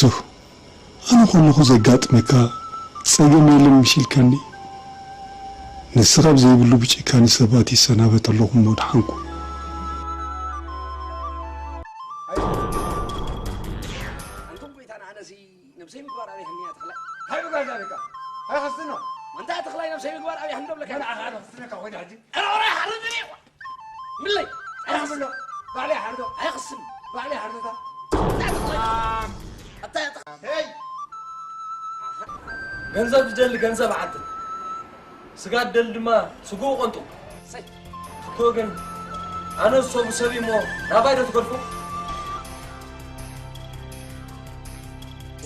ቱህ፣ ኣነ ከለኹ ዘጋጥመካ ጸገም የለን ምሽ ኢልካኒ። ንስኻ ኣብ ዘይብሉ ብጭካኒ ሰባት ይሰናበት ኣለኹ እሞ ደሓንኩ። ኣንቱም ጎይታና፣ ኣነሲ ነብሰይ ምግባር ኣበይ ሃኒያ ተኽላይ? ሃይ ምግባር ዛቤካ። ሃይ ኸስኖ። ኣንታ ተኽላይ ነብሰይ ምግባር ኣበይ ሃንዶ ብለካ? ኣነ ኣኻ ኸስነካ ኮይነ ሕጂ። ኣረ፣ ኣረ፣ ሓርድኒ። ምለይ። ኣረ፣ ብሎ። ባዕለይ ሓርዶ። ኣይኽስን። ባዕለይ ሓርዶታ። ኣንታ ተኽላይ። ኣታ ተኽ-፣ ሄይ! ገንዘብ ዝደሊ ገንዘብ ዓድል፣ ስጋ ዝደሊ ድማ ስግኡ ቆንጡ። ሰይ። እኮ ግን ኣነ ዝሰቡ ሰብ እሞ ናባይ ዶ ትገድፎ?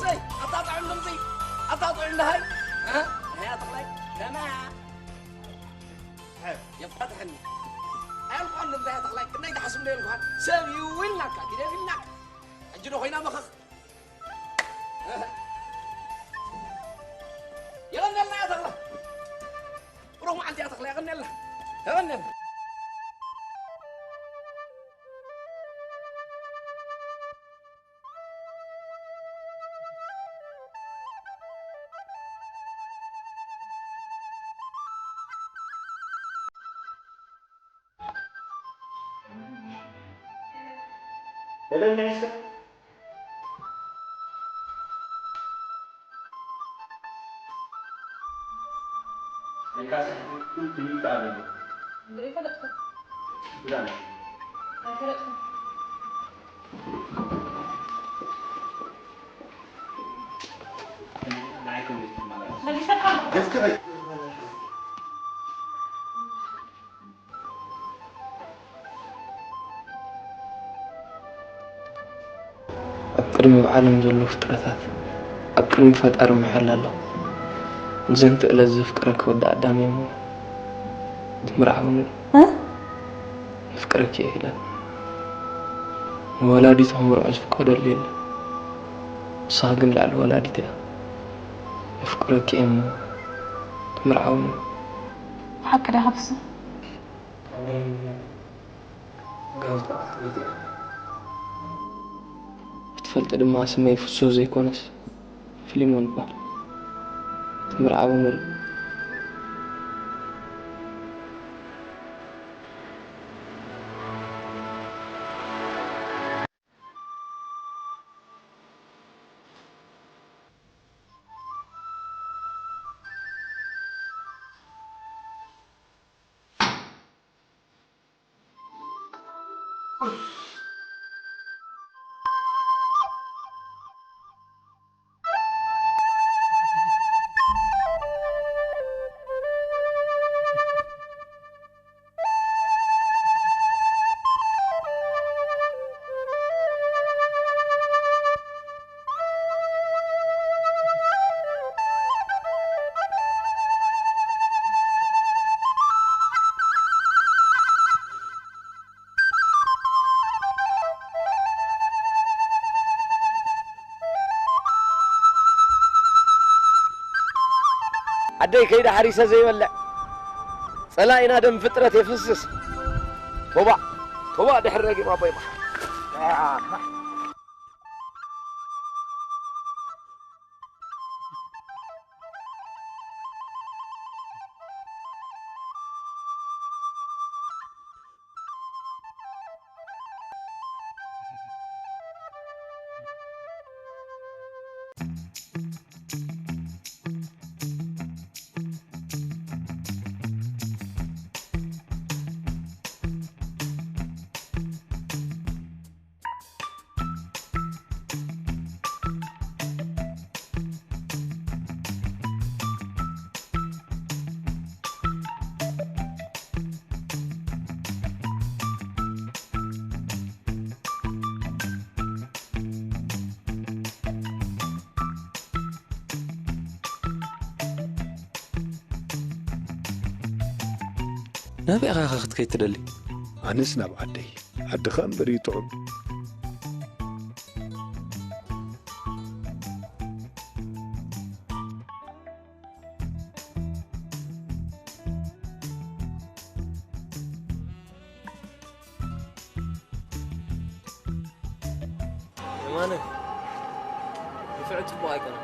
ሰይ፣ ኣታ ጥዑም ድምፂ፣ ኣታ ጥዑም ደሃይ። እ? ናይ ኣተኽላይ ከመያ? የፋትሐኒ። ኣየልኳን ድምፂ ኣያ ተኽላይ፣ ክንደይ ትሓስብ እንደ የልኳን። ሰብ እዩ ኢልናካ፣ ግደፍ ኢልናካ። ሕጂ ዶ ኮይና መኸኽ? የቐነልና እያ ተኽላ። ብሩኽ መዓልቲ እያ ተኽላ፣ የቐነልና። የቐነልና። ደለናይሰ ኣይካስ ይጣበሉ። ኣይፈለጥኩ። ብዛነ። ኣይፈለጥኩ። ናይኩም ማለት። መሊሰካ። ገስከ ኣብ ቅድሚ ኣብ ዓለም ዘለዉ ፍጥረታት ኣብ ቅድሚ ፈጣሪ ምሕል ኣለኹ። ንዘንተ ዕለት ዘፍቅረኪ ወዲ ኣዳም እየ እሞ ትምርዓውኒ። እ? የፍቅረኪ እየ ኢለን። ንወላዲቱ ክምርዖ ዝፍቀደሉ የለን። ንስኻ ግን ልዕሊ ወላዲት እያ። የፍቅረኪ እየ እሞ ትምርዓውኒ። ሓቂ ዲኻ ፍስሃ? ጋብታ ክትፈልጢ ድማ ስመይ ፍስህ ዘይኮነስ ፊሊሞን ይበሃል። ትምርዓዊ ምር ዓደይ ከይደ ሓሪሰ ዘይበልዕ ጸላኢና ደም ፍጥረት የፍስስ። ቶባእ ቶባእ ድሕሪ ረጊም ኣቦይ መሓ ናበይ ኢኻ ክትከይድ ትደሊ? ኣነስ ናብ ዓደይ። ዓድኻ እምበር እዩ ጥዑም። የማነ፣ ፍዕል ጽቡቕ ኣይኮነን።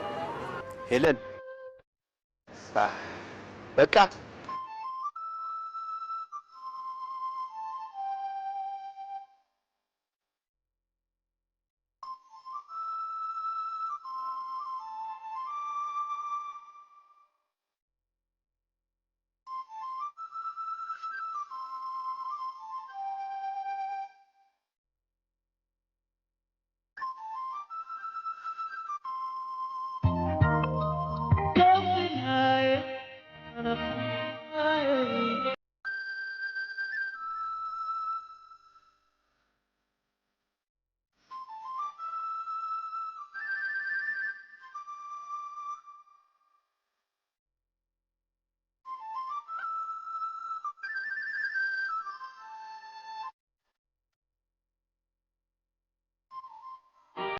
ሄለን፣ ኣህ፣ በቃ